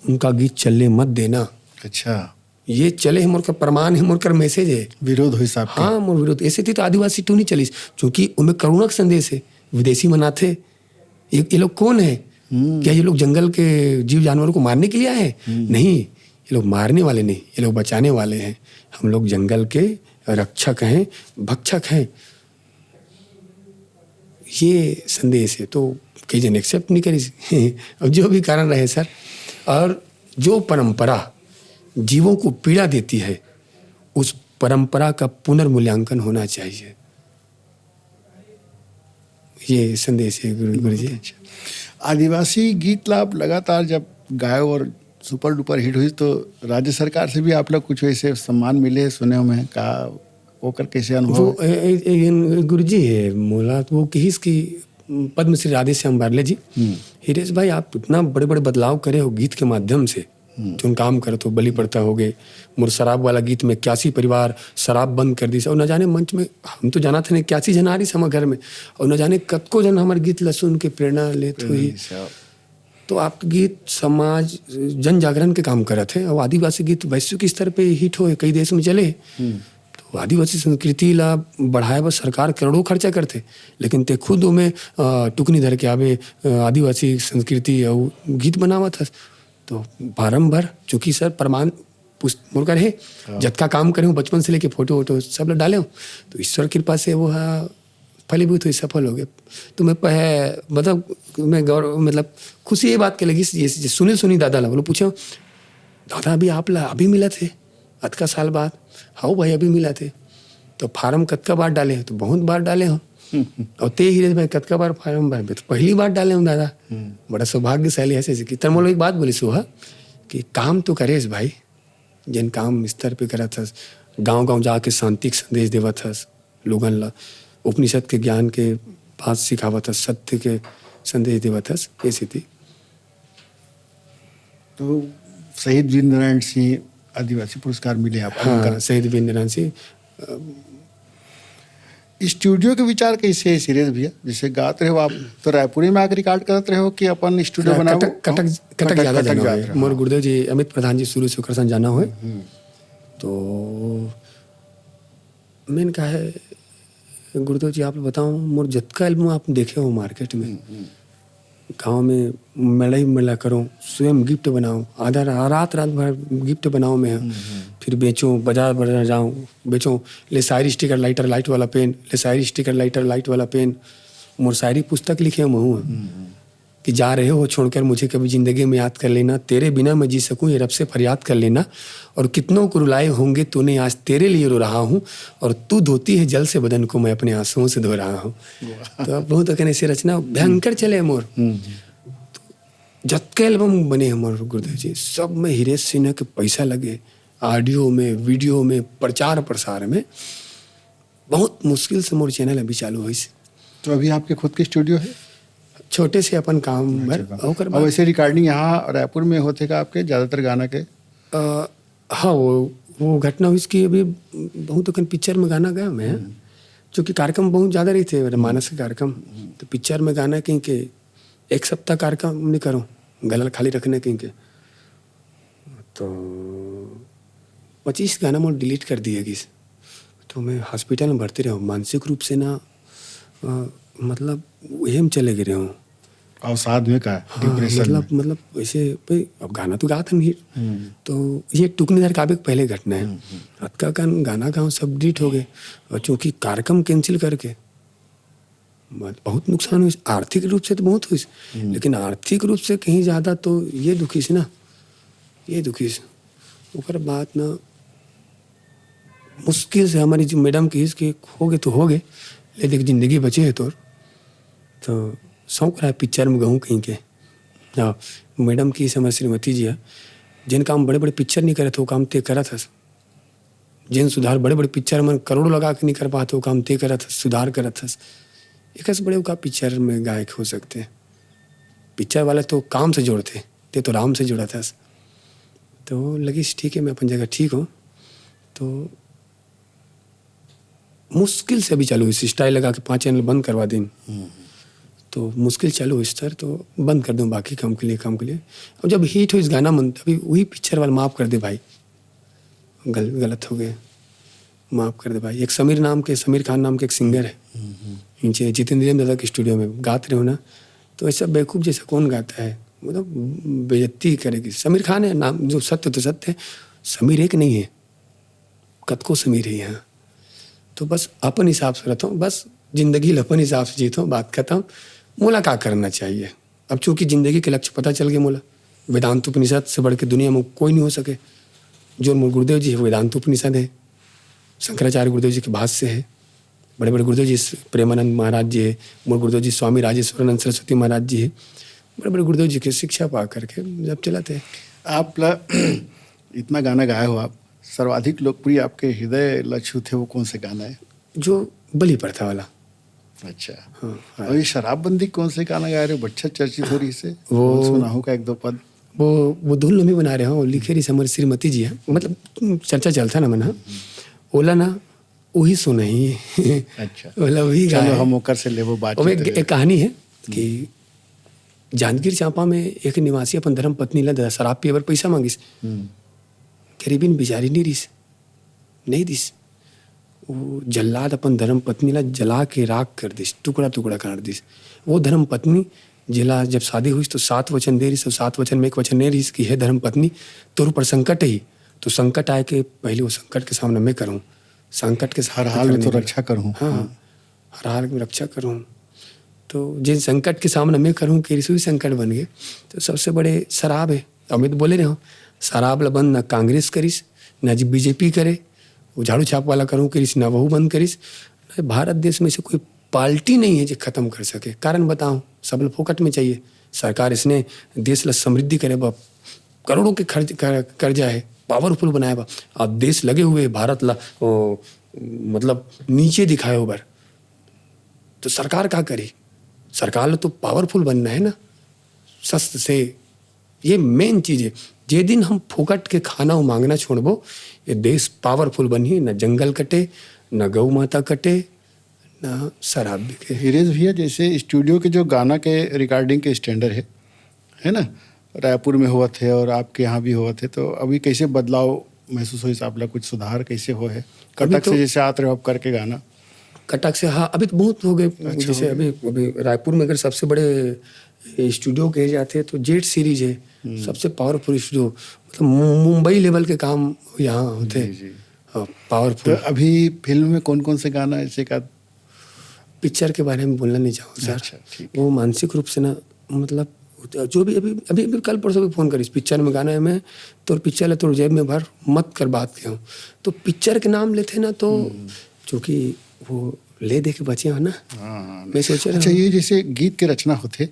उनका गीत चलने मत देना। अच्छा। ये चले हे मोर कर प्रमाण हे, मोर कर message हे। विरोध होइस आपके? हाँ, मोर विरोध। ऐसे थी तो आदिवासी टू नहीं चलिस, क्योंकि उनमें करुणा का संदेश हे। विदेशी मन आथे, ये, ये लोग कौन है? हम्म। क्या ये लोग जंगल के जीव जानवरों को मारने के लिए आए हैं? हम्म। नहीं, ये लोग मारने वाले नहीं, ये लोग बचाने वाले हैं। हम लोग जंगल के रक्षक हैं, भक्षक हैं। ये संदेश है, तो कई जन एक्सेप्ट नहीं करिस। अब जो भी कारण रहे सर, और जो परंपरा जीवों को पीड़ा देती है, उस परंपरा का पुनर्मूल्यांकन होना चाहिए। ये संदेश है गुरु गुरु जी। आदिवासी गीत ला आप लगातार जब गायो और सुपर डुपर हिट हुई, तो राज्य सरकार से भी आप लोग कुछ वैसे सम्मान मिले, सुने हुए हैं, का ओकर कैसे अनुभव? वो ए- ए- ए- गुरु जी है मोला, वो कहिस कि पद्मश्री राधेश्याम बारले जी, हिरेश भाई, आप इतना बड़े बड़े बदलाव करे हो गीत के माध्यम से, जोन काम करत हो, बलि प्रथा हो गए, मोर शराब वाला गीत में इक्यासी परिवार शराब बंद कर दिस, और न जाने मंच में हम तो जानत हन इक्यासी झन आ रहिस हमर घर में, और न जाने कतको जन हमर गीत ल सुन के प्रेरणा लेत होही। तो आप गीत समाज जन जागरण के काम करत हे, और आदिवासी गीत वैश्विक स्तर पे हिट होए, कई देश में चले। तो आदिवासी संस्कृति ला बढ़ाए बर सरकार करोड़ों खर्चा करथे, लेकिन ते खुद ओमे, अ, टुकनी धर के आबे, अ, आदिवासी संस्कृति अउ गीत बनावत हस। तो फारम भर, चूंकि सर प्रमाण पुस्त-, मोर कर हे, जतका काम करे हूँ बचपन से लेके फोटो वोटो सब ला डाले हूँ, तो ईश्वर कृपा से वो हा फलीभूत हुई, सफल हो गए। तो मैं पह-, मतलब मैं गौरव, मतलब खुशी ये बात के लगी, ये, ये सुनील सोनी दादा ला बोलो, पूछे, "दादा, अभी आप ला अभी मिला थे, अतका साल बाद?" "हाँ भाई, अभी मिला थे।" "तो फारम कतका बार डाले हो?" "तो बहुत बार डाले हो।" "और ते ही रे भाई, कतका बार फारम भर?" "मैं तो पहली बार डाले हूँ दादा।" बड़ा सौभाग्यशाली है, ऐसे कि तन मोला एक बात बोली सुहा कि काम तो करेस भाई, जेन काम स्तर पे करत हस, गांव-गांव जाके शांति के संदेश देवत हस, लोगन ला उपनिषद के ज्ञान के बात सिखावत हस, सत्य के संदेश देवत हस, ये सेती। तो शहीद वीर नारायण सिंह आदिवासी पुरस्कार मिले आपको। हाँ, शहीद वीर नारायण सिंह। स्टूडियो के विचार कैसे है सुरेश भैया? जैसे गात रहे हो आप, तो रायपुरी में आके रिकॉर्ड करत रहे हो कि अपन स्टूडियो बनाओ? कटक, कटक, कटक ज्यादा जाना हुए। मोर गुरुदेव जी अमित प्रधान जी शुरू से ओकर संग जाना हुए। तो मैंने कहा है, "गुरुदेव जी, आप बताओ, मोर जतका एल्बम आप देखे हो मार्केट में, गाँव में मेला ही मेला करो, स्वयं गिफ्ट बनाओ, आधा रा-, रात, रात भर गिफ्ट बनाओ मैं, फिर बेचो, बाजार, बाजार जाओ, बेचो, ले शायरी स्टिकर लाइटर लाइट वाला पेन, ले शायरी स्टिकर लाइटर लाइट वाला पेन, मोर शायरी पुस्तक लिखे महू है।" कि जा रहे हो छोड़कर मुझे कभी जिंदगी में याद कर लेना, तेरे बिना मैं जी सकूं ये रब से फरियाद कर लेना, और कितनों को रुलाए होंगे तूने आज तेरे लिए रो रहा हूँ, और तू धोती है जल से बदन को मैं अपने आंसुओं से धो रहा हूँ। तो अब बहुत अखन ऐसे रचना भयंकर चले मोर। तो जतके एल्बम बने हमर गुरुदेव जी, सब में हिरेश सिन्हा के पैसा लगे, ऑडियो में, वीडियो में, प्रचार प्रसार में। बहुत मुश्किल से मोर चैनल अभी चालू होइस। तो अभी आपके खुद के स्टूडियो है? छोटे से अपन काम बर, ओकर अब बाद वैसे रिकॉर्डिंग यहाँ रायपुर में होथे का आपके ज्यादातर गाना के? अ, हाँ, वो, वो घटना हुई कि अभी बहुत अखन पिक्चर में गाना गाए मैं, चूँकि कार्यक्रम बहुत ज्यादा रहिथे, मानस के कार्यक्रम, तो पिक्चर में गाना कहीं के एक सप्ताह कार्यक्रम नहीं करो, गला ल खाली रखना कहीं के। तो पच्चीस गाना मोर डिलीट कर दिए गिस। तो मैं हॉस्पिटल में भर्ती रहे हूँ, मानसिक रूप से ना, अ, मतलब, वही में चले गए रहे हूँ। अवसाद में का? हाँ, मतलब, मतलब ऐसे भाई, अब गाना तो गात हन ही। तो ये टुकनी धर के आबे के पहले घटना है। अतका कन गाना गाँव सब डिलीट हो गए, और चूँकि कार्यक्रम कैंसिल करके मत-, बहुत नुकसान हुई, आर्थिक रूप से तो बहुत हुई, लेकिन आर्थिक रूप से कहीं ज्यादा तो ये दुखी से ना, ये दुखी से। ओकर बाद ना मुश्किल से हमारी जो मैडम की इसके हो गए तो हो गए, ले देख जिंदगी बचे है तोर, तो शौक रहा पिक्चर में गहूँ कहीं के। हाँ, मैडम की समय श्रीमती जी है, जिन काम बड़े बड़े पिक्चर नहीं करत हो, काम ते करत हस। जिन सुधार बड़े बड़े पिक्चर मन करोड़ों लगा के नहीं कर पाते, वो काम ते करत हस, सुधार करत हस। एकस बड़े का पिक्चर में गायक हो सकते हैं। पिक्चर वाले तो काम से जोड़ते, ते तो राम से जुड़त हस। तो लगिस ठीक है, मैं अपन जगह ठीक हूँ। तो मुश्किल से अभी चालू हुई, स्टाइल लगा के पाँच चैनल बंद करवा दिन। तो मुश्किल चालू हुई सर, तो बंद कर दूँ बाकी काम के लिए, काम के लिए। अब जब हिट हुई इस गाना मन, तभी वही पिक्चर वाला माफ़ कर दे भाई, गल-, गलत हो गए, माफ़ कर दे भाई। एक समीर नाम के, समीर खान नाम के एक सिंगर है, नीचे जितेंद्रियम दादा के स्टूडियो में गात रहे हो ना, तो ऐसा बेवकूफ़ जैसा कौन गाता है, मतलब बेइज्जती करेगी। समीर खान है नाम, जो सत्य तो सत्य है, समीर एक नहीं है, कतको समीर है यहाँ। तो बस अपन हिसाब से रहता हूँ, बस जिंदगी ल अपन हिसाब से जीथों, बात खत्म। मोला का करना चाहिए? अब चूंकि जिंदगी के लक्ष्य पता चल गए मोला, वेदांत उपनिषद से बढ़ के दुनिया में कोई नहीं हो सके। जो मोर गुरुदेव जी है, वेदांत उपनिषद है, शंकराचार्य गुरुदेव जी के भाष्य है, बड़े बड़े गुरुदेव जी, प्रेमानंद महाराज जी है, मोर गुरुदेव जी स्वामी राजेश्वरानंद सरस्वती महाराज जी है, बड़े बड़े गुरुदेव जी के शिक्षा पा करके जब चलाते हैं। आप ला इतना गाना गाए हो आप, सर्वाधिक लोकप्रिय आपके हृदय ला छूते वो कौन से गाना है? जो बलि प्रथा वाला। अच्छा। हाँ, हाँ। और ये शराबबंदी कौन से गाना गा रहे हो? अच्छा चर्चित हो रही से। वो- सुनाओ का एक दो पद। वो वो धुन हम ही बना रहे हो, लिखे रही हमारी श्रीमती जी है, मतलब चर्चा चलता ना मन ह, ओला ना वही सुनही। अच्छा। ओला वही चलो गाए। हम ओकर से लेबो बात। ओमे एक, एक कहानी है कि जांजगीर चांपा में एक निवासी अपन धर्म पत्नी ला शराब पिए बर पैसा मांगिस। गरीबिन बिचारी नहीं रिस, नहीं दिस। वो जल्लाद अपन धर्म पत्नी ला जला के राख कर दिस, टुकड़ा टुकड़ा कर दिस। वो धर्म पत्नी जेला जब शादी हुई तो सात वचन दे रिस, और सात वचन में एक वचन नहीं रिस कि हे धर्म पत्नी, तोर ऊपर संकट ही, तो संकट आए के पहले वो संकट के सामना मैं करूँ, संकट के हर हाल में तो रक्षा करूँ। हाँ, हर हाल में रक्षा करूँ। तो जिन संकट के सामना मैं करूँ कि रिस, वही संकट बन गए। तो सबसे बड़े शराब है। अमित बोले रहे हो, शराब ला बंद ना कांग्रेस करिस, ना जी बीजेपी करे, वो झाड़ू छाप वाला करूँ करिस, ना वहू बंद करिस। ना, भारत देश में से कोई पार्टी नहीं है जो खत्म कर सके। कारण बताओ, सब लोग फोकट में चाहिए। सरकार इसने देश ला समृद्धि करे बा, करोड़ों के खर्च कर, कर्जा है, पावरफुल बनाए बा। अब देश लगे हुए हैं भारत ला, ओ, मतलब नीचे दिखाए हो बर। तो सरकार का करी? सरकार ला तो पावरफुल बनना है ना, शस्त्र से। ये मेन चीज है। जे दिन हम फोकट के खाना मांगना छोड़बो, ये देश पावरफुल बनही। ना जंगल कटे, ना गौ माता कटे, ना शराब बिके। हिरेश भैया, जैसे स्टूडियो के जो गाना के रिकॉर्डिंग के स्टैंडर्ड है, है ना, रायपुर में हुआ थे और आपके यहाँ भी हुआ थे, तो अभी कैसे बदलाव महसूस हो? आप ला कुछ सुधार कैसे हो है? कटक तो- से जैसे आते रहो आप करके गाना। कटक से, हाँ, अभी तो बहुत हो गए। जैसे अभी अभी रायपुर में अगर सबसे बड़े स्टूडियो कहे जाते हैं तो जेड सीरीज है, सबसे पावरफुल स्टूडियो। मतलब मु- मुंबई लेवल के काम यहाँ होते हैं। जी। हाँ, तो पावरफुल। अभी फिल्म में कौन कौन से गाना ऐसे का? पिक्चर के बारे में बोलना नहीं चाहूँ सर। अच्छा, ठीक। वो मानसिक रूप से ना, मतलब जो भी अभी अभी अभी कल परसों भी फोन करिस, पिक्चर में गाना है, मैं तोर पिक्चर ला तोर जेब में भर, मत कर बात के हूँ। तो पिक्चर के नाम लेते ना तो चूंकि वो ले दे के बचे हो ना। हाँ, हाँ। मैं सोच रहा अच्छा, हूँ। ये जैसे गीत के रचना होते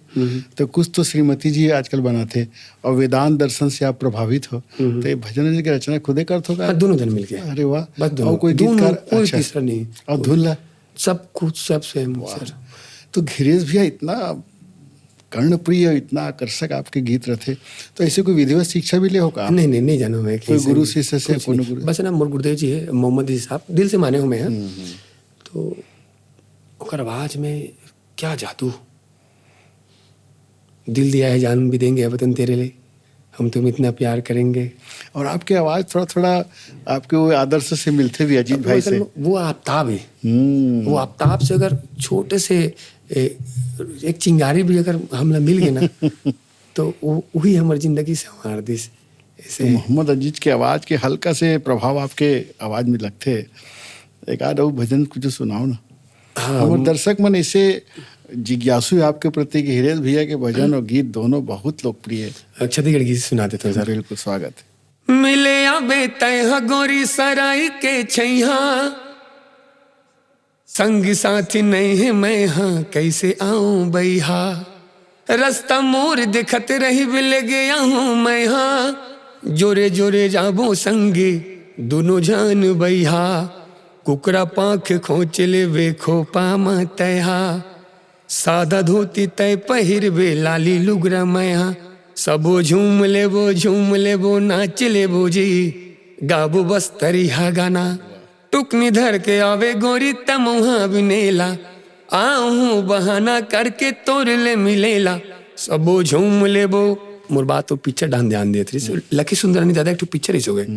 तो कुछ तो श्रीमती जी आजकल बनाते और वेदांत दर्शन से आप प्रभावित हो, तो ये भजन जी की रचना खुदे करते हो का? हाँ, दोनों जन मिलके। अरे वाह। बस दोनों। और कोई दोनों, गीतकार? कोई अच्छा। तीसरा नहीं। और धुन ला? सब कुछ, सब सेम सर। तो घिरेश भैया इतना कर्णप्रिय, इतना आकर्षक आपके गीत रहते, तो ऐसे कोई विधिवत शिक्षा भी ले हो का? नहीं नहीं, नहीं जाना मैं कोई गुरु शिष्य से, कोनो गुरु? बस ना, मोर गुरुदेव जी है मोहम्मद जी साहब, दिल से माने हुए हैं। तो ओकर आवाज में क्या जादू। दिल दिया है, जान भी देंगे वतन तेरे लिए, हम तुम इतना प्यार करेंगे। और आपकी आवाज थोड़ा थोड़ा आपके वो आदर्श से मिलते भी, अजीत भाई से। वो आफताब है। हम्म। वो आफताब से अगर छोटे से ए, एक चिंगारी भी अगर हमला मिल गए ना, तो वो वही हमारी जिंदगी से हमार दिस। तो मोहम्मद अजीज के आवाज के हल्का से प्रभाव आपके आवाज में लगते, एक आध और भजन कुछ सुनाओ ना। हाँ। हमारे दर्शक मन ऐसे जिज्ञासु है आपके प्रति कि हिरेश भैया के भजन और गीत दोनों बहुत लोकप्रिय है। छत्तीसगढ़ गीत सुना देता हूँ सर। बिल्कुल, स्वागत। मिले आबे तय ह गोरी सराय के छैहा, संग साथी नहीं है मैं हा, कैसे आऊं बैहा। रास्ता मोर देखत रही बिल गया हूँ मैं हा, जोरे जोरे जाबो संगे दोनों जान बैहा। कुकरा पाख खोच लेबे खोपा म तैहा, सादा धोती तय पहिरबे लाली लुगरा मैं हा। सबो झूम लेबो, झूम लेबो, नाच लेबो जी, गाबो बस तरिहा गाना। टुकनी धर के आवे गोरी तमुहा बिनेला, आहूँ बहाना करके तोर ले मिलेला। सबो झूम लेबो। मोर बात तो पिक्चर डान ध्यान देत रही। लकी सुंदरानी दादा एक ठो पिक्चर इस हो गए,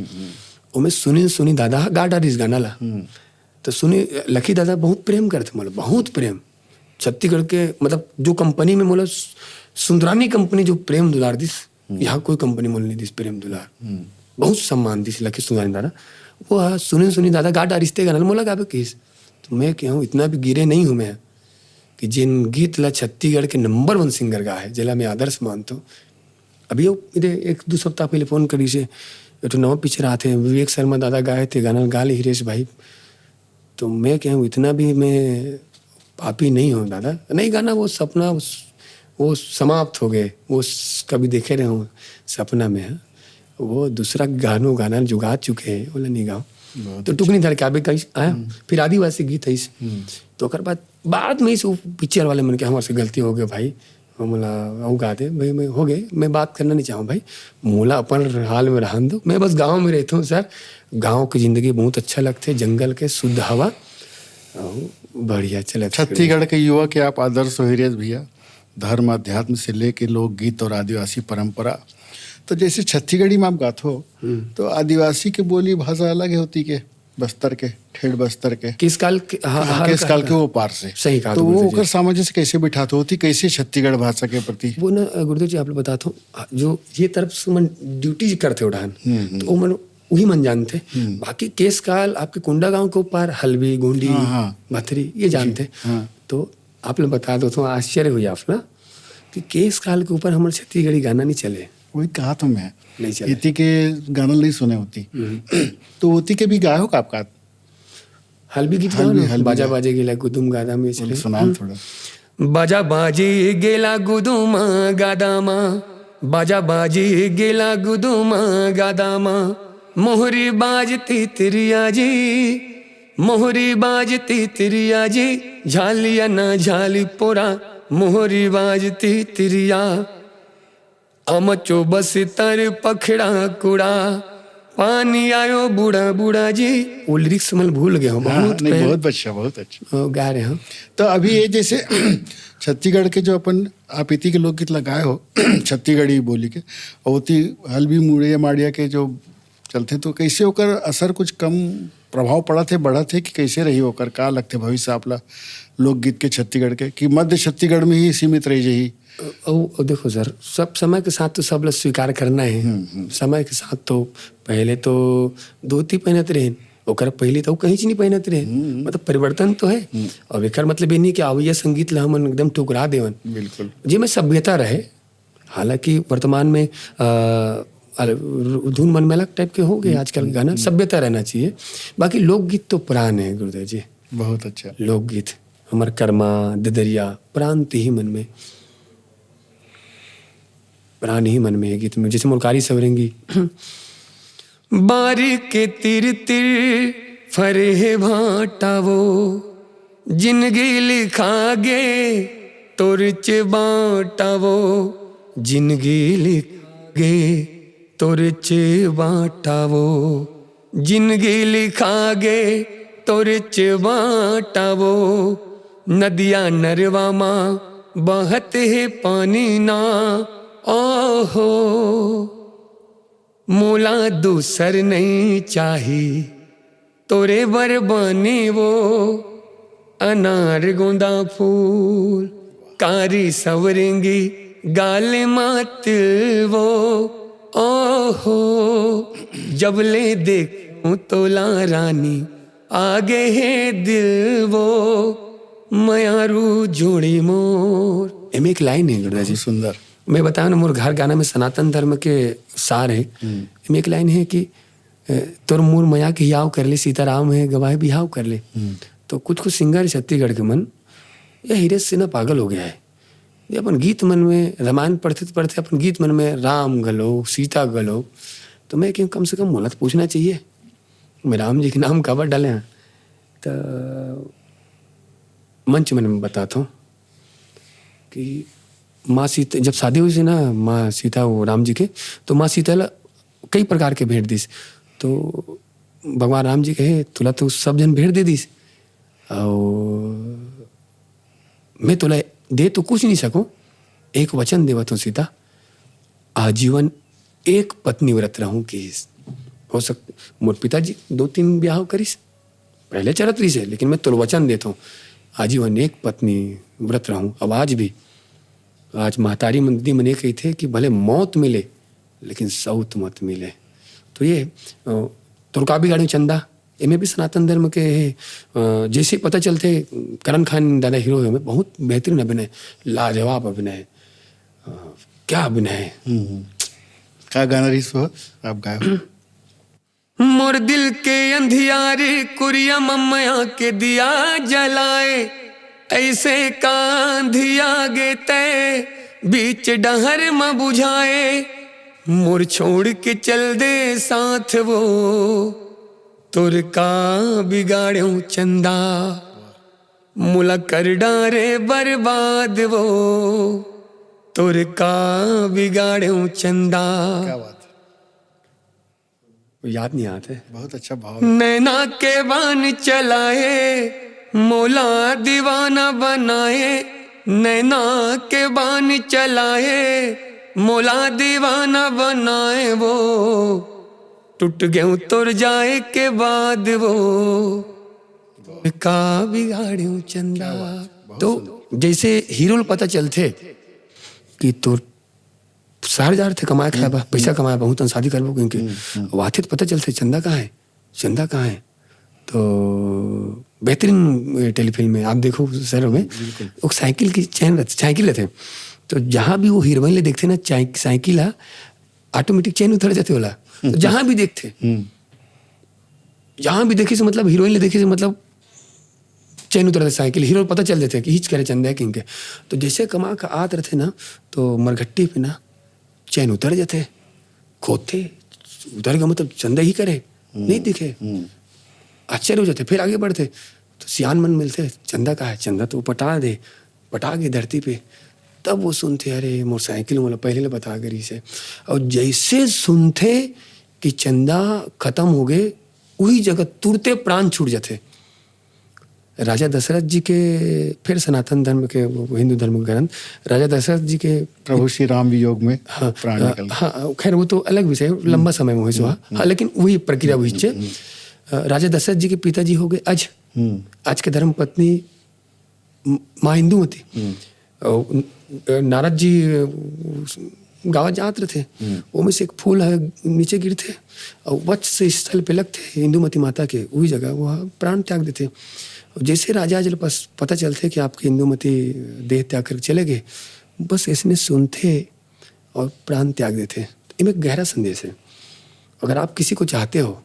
ओमे सुनील सोनी दादा गा डारिस गाना ला। तो सुनील, लकी दादा बहुत प्रेम करते, मतलब बहुत प्रेम। छत्तीसगढ़ के, मतलब जो कंपनी में, मतलब सुंदरानी कंपनी जो प्रेम दुलार दिस, यहाँ कोई कंपनी मोल नहीं दिस प्रेम दुलार। बहुत सम्मान दिस लकी सुंदरानी दादा। वो हा सुनील सोनी दादा गा डारिस ते गाना, मोला गाबे किस। मैं कहूँ, इतना भी गिरे नहीं हूँ मैं कि जेन गीत ला छत्तीसगढ़ के नंबर वन सिंगर गाए हे, जेला मैं आदर्श मानथों। अभी वो मेरे एक दू सप्ताह पहले फोन करिस हे, एक ठो नवा पिक्चर आथे, विवेक शर्मा दादा गाए थे, गाना गा ले हिरेश भाई। तो मैं कहूँ, इतना भी मैं पापी नहीं हूँ दादा। नहीं गाना, वो सपना, वो, वो समाप्त हो गए, वो स-, कभी देखे रहे हो सपना में, हाँ। वो दूसरा गानो गाना जो गा चुके हैं, वो नहीं गाओ। बहुत तो अच्छा। टुकनी धर के अभी कहीं आया, हम्म। फिर आदिवासी गीत है इस। हम्म। तो ओकर बाद, बाद में इस पिक्चर वाले मन के, "हमारे से गलती हो गई भाई, हमला अउ गा दे भाई, मैं हो गए, मैं बात करना नहीं चाहूँ भाई, मोला अपन हाल में रहन दो, मैं बस गाँव में रहता हूँ सर, गाँव की जिंदगी बहुत अच्छा लगथे, जंगल के शुद्ध हवा, अउ बढ़िया चलत हे।" छत्तीसगढ़ के युवा के आप आदर्श हो हिरेश भैया, धर्म अध्यात्म से लेके लोकगीत और आदिवासी परंपरा। तो जैसे छत्तीसगढ़ी में आप गात हो, हम्म। तो आदिवासी के बोली भाषा अलग होती के, बस्तर के, ठेठ बस्तर के। किस काल के, हाँ, हाँ, हर किस काल काल के वो पार से। सही कहा तो तुमने वो जी। ओकर सामंजस्य कैसे बिठात होती, कैसे छत्तीसगढ़ भाषा के प्रति? वो ना, गुरुदेव जी, आप लोग बतात हो, जो ये तरफ से मन ड्यूटी करते उड़ान, हम्म, हम्म। तो वो मन, वही मन जानते। हम्म। बाकी केस काल आपके कोंडागांव के ऊपर हल्बी, गोंडी, हाँ, हाँ। भथरी, ये जी, जानते। हाँ। तो आप लोग बता दो, तो आश्चर्य हुई आप ना कि केस काल के ऊपर हमारे छत्तीसगढ़ी गाना नहीं चले। वही कहा तो मैं, नहीं चले। इति के गाना नहीं सुने होती। हम्म। तो ओती के भी गाए हो का आप का? हल्बी गीत हल्बी, गाओ ना। हल्बी बाजा गाओ। बाजे गेला गुदुम गादा में चले। सुनाओ हम्म। थोड़ा। बाजा बाजे गेला गुदुम गादा मा, बाजा बाजे गेला गुदुम गादा मा, मोहरी बाजती तिरिया जी, मोहरी बाजती तिरिया जी, झालिया ना झाली पोरा, मोहरी बाजती तिरिया। अमचो बस तर पखड़ा कुड़ा, पानी आयो बूढ़ा बूढ़ा जी। वो लिरिक्स मैं भूल गया हूँ, हाँ, बहुत नहीं, पहले। बहुत अच्छा, बहुत अच्छा। वो गा रहे हो। तो अभी ये जैसे छत्तीसगढ़ के जो अपन आप इति के लोकगीत लगाए हो, छत्तीसगढ़ी बोली के, और ओती हल्बी मुड़िया माड़िया के जो चलथे, तो कैसे ओकर असर कुछ कम प्रभाव पड़त हे, बढ़त हे कि कैसे रही ओकर? का लगथे भविष्य आप ला लोकगीत के छत्तीसगढ़ के, कि मध्य छत्तीसगढ़ में ही सीमित रह जाही? अउ, अउ देखो सर, सब समय के साथ तो सब ला स्वीकार करना है। हम्म, हम्म। समय के साथ तो पहले तो धोती पहनत रहेन, ओकर पहले तो कहीं नहीं पहनत रहेन। हम्म। मतलब परिवर्तन तो है। हम्म। अब एकर मतलब ये नहीं कि अब ये संगीत ला हमन एकदम ठुकरा देवन। बिल्कुल। जे में सभ्यता रहे, हालांकि वर्तमान में, अ, अरे, रु-, धुन मन में अलग टाइप के हो गए हम्म, आजकल के गाना, हम्म। सभ्यता रहना चाहिए। बाकी लोकगीत तो प्राण है गुरुदेव जी। बहुत अच्छा। लोकगीत, हमर करमा, ददरिया, प्राण तो ही मन में, प्राण ही मन में है गीत में। जैसे मुलकारी सवरेंगी, बारी के तिर तिर फरे हे भांटा वो, जिंदगी लिखा गे तोर चे बांटा वो, जिंदगी लिखा गे तोर चे बांटा वो, जिंदगी लिखा गे तोर चे बांटा वो, नदिया नरवा मा बहत हे पानी ना, ओहो। मोला दूसर नहीं चाही, तोरे बर बने वो अनार गोंदा फूल, कारी सवरेंगी गाल मात वो। ओहो, जब ले देखूं तोला रानी, आगे हे दिल वो, मयारू जोड़ी मोर। एमे एक लाइन है गुरुदास जी। बहुत सुंदर। मैं बताया ना, मोर घर गाना में सनातन धर्म के सार है। हम्म। एमे एक लाइन है कि, अ, "तोर मोर मया के हियाव कर ले, सीताराम है गवाह बिहाव कर ले।" हम्म। तो कुछ कुछ सिंगर छत्तीसगढ़ के मन, ये हीरे से ना पागल हो गया है। ये अपन गीत मन में, रामायण पढ़ते पढ़ते अपन गीत मन में राम घलो, सीता घलो, तो मैं कहूँ, कम से कम मोला तो पूछना चाहिए, मैं राम जी के नाम काबर डाले हैं? तो मंच मन में बताता हूँ कि माँ सीता, जब शादी हुई थी ना माँ सीता वो राम जी के, तो माँ सीता ला कई प्रकार के भेंट दिस। तो भगवान राम जी कहे, "तुला तो सब जन भेंट दे दिस, और मैं तुला दे तो कुछ नहीं सकूं, एक वचन देवत हूँ सीता, आजीवन एक पत्नी व्रत रहूं।" कि हो सक, मोर पिताजी दो तीन ब्याह करिस, पहले चलत रहिस हे, लेकिन मैं तोला वचन देत हूँ, आजीवन एक पत्नी व्रत रहूं। अब आज भी, आज महतारी मन, दीदी मन ये कहिथे कि भले मौत मिले, लेकिन सौत मत मिले। तो ये, अ, तोर का बिगाड़े चंदा, एमे भी सनातन धर्म के हे, अ, जैसे पता चलथे, करण खान दादा हीरो हे, बहुत बेहतरीन अभिनय, लाजवाब अभिनय। अ, क्या अभिनय हे? हम्म। का गाना रहिस वो आप गाए हो? मोर दिल के अंधियारी कुरिया ममया के दिया जलाए, ऐसे का अंधिया गे तै बीच डहर म बुझाए। मोर छोड़ के चल दे साथ वो, तोर का बिगाड़्यो चंदा, मोला कर डारे बर्बाद वो, तोर का बिगाड़्यो चंदा। क्या बात है। याद नहीं आते। बहुत अच्छा भाव है। नैना के बान चलाए, मोला दीवाना बनाए, नैना के बान चलाए, मोला दीवाना बनाए वो, टूट गयो तोर जाए के बाद वो, का बिगाड़्यो चंदा। क्या बात, बहुत तो सुंदर। जैसे हीरो ल पता चलथे कि तोर शहर जा रथे कमाए खाए बर, पैसा कमाए बर, बहुत शादी करबो कहिके। हम्म, हम्म। वाथे तो पता चलथे चंदा कहाँ है, चंदा कहाँ है। तो बेहतरीन टेलीफिल्म है, आप देखो सर में। बिल्कुल। वो साइकिल की चेन रहती, साइकिल रहते, तो जहाँ भी वो हीरोइन ले देखते ना, चाइ-, साइकिल हा, ऑटोमेटिक चेन उतर जाते वाला। तो जहाँ भी देखते, हम्म। जहाँ भी देखिस मतलब, हीरोइन ले देखिस मतलब, चेन उतर जाथे साइकिल, हीरो पता चल जाथे कि हिच करे चंदा किंग के। तो जैसे कमा के आत रहथे ना, तो मरघट्टी पे ना चेन उतर जाथे, खोदथे, उतर गया मतलब चंदा ही करे, हम्म, नहीं दिखे। हम्म। आश्चर्य हो जाथे, फिर आगे बढ़थे, तो सियान मन मिलथे, चंदा कहाँ है, चंदा तो पटा दे, पटा के धरती पे। तब वो सुनथे, "अरे, मोर साइकिल मोला पहले ले बता के रहिस हे।" और जैसे सुनथे कि चंदा खत्म हो गए, वही जगह तुरते प्राण छूट जाथे। राजा दशरथ जी के, फिर सनातन धर्म के, वो हिंदू धर्म के ग्रंथ, राजा दशरथ जी के प्रभु श्री राम वियोग में हाँ, प्राण हाँ, निकल गए। हाँ, खैर, वो तो अलग विषय है, लंबा समय में हुए सो, हम्म, हाँ, हम्म। लेकिन वही प्रक्रिया हुई हम्म, छे। हम्म। अ, राजा दशरथ जी के पिताजी हो गए अज, हम्म। अज के धर्म पत्नी म-, माँ इंदुमती। हम्म। अउ न-, नारद जी, अ, गाँव जात रथे, हम्म। ओमे से एक फूल ह नीचे गिरथे, अउ वत्स स्थल पे लगथे इंदुमती माता के, उही जगह वो ह प्राण त्याग देथे। अउ जैसे राजा जल पस-, पता चलथे कि आपके इंदुमती देह त्याग करके चले गए, बस ऐसने सुनथे अउ प्राण त्याग देथे। इमे एक गहरा संदेश है। अगर आप किसी को चाहते हो,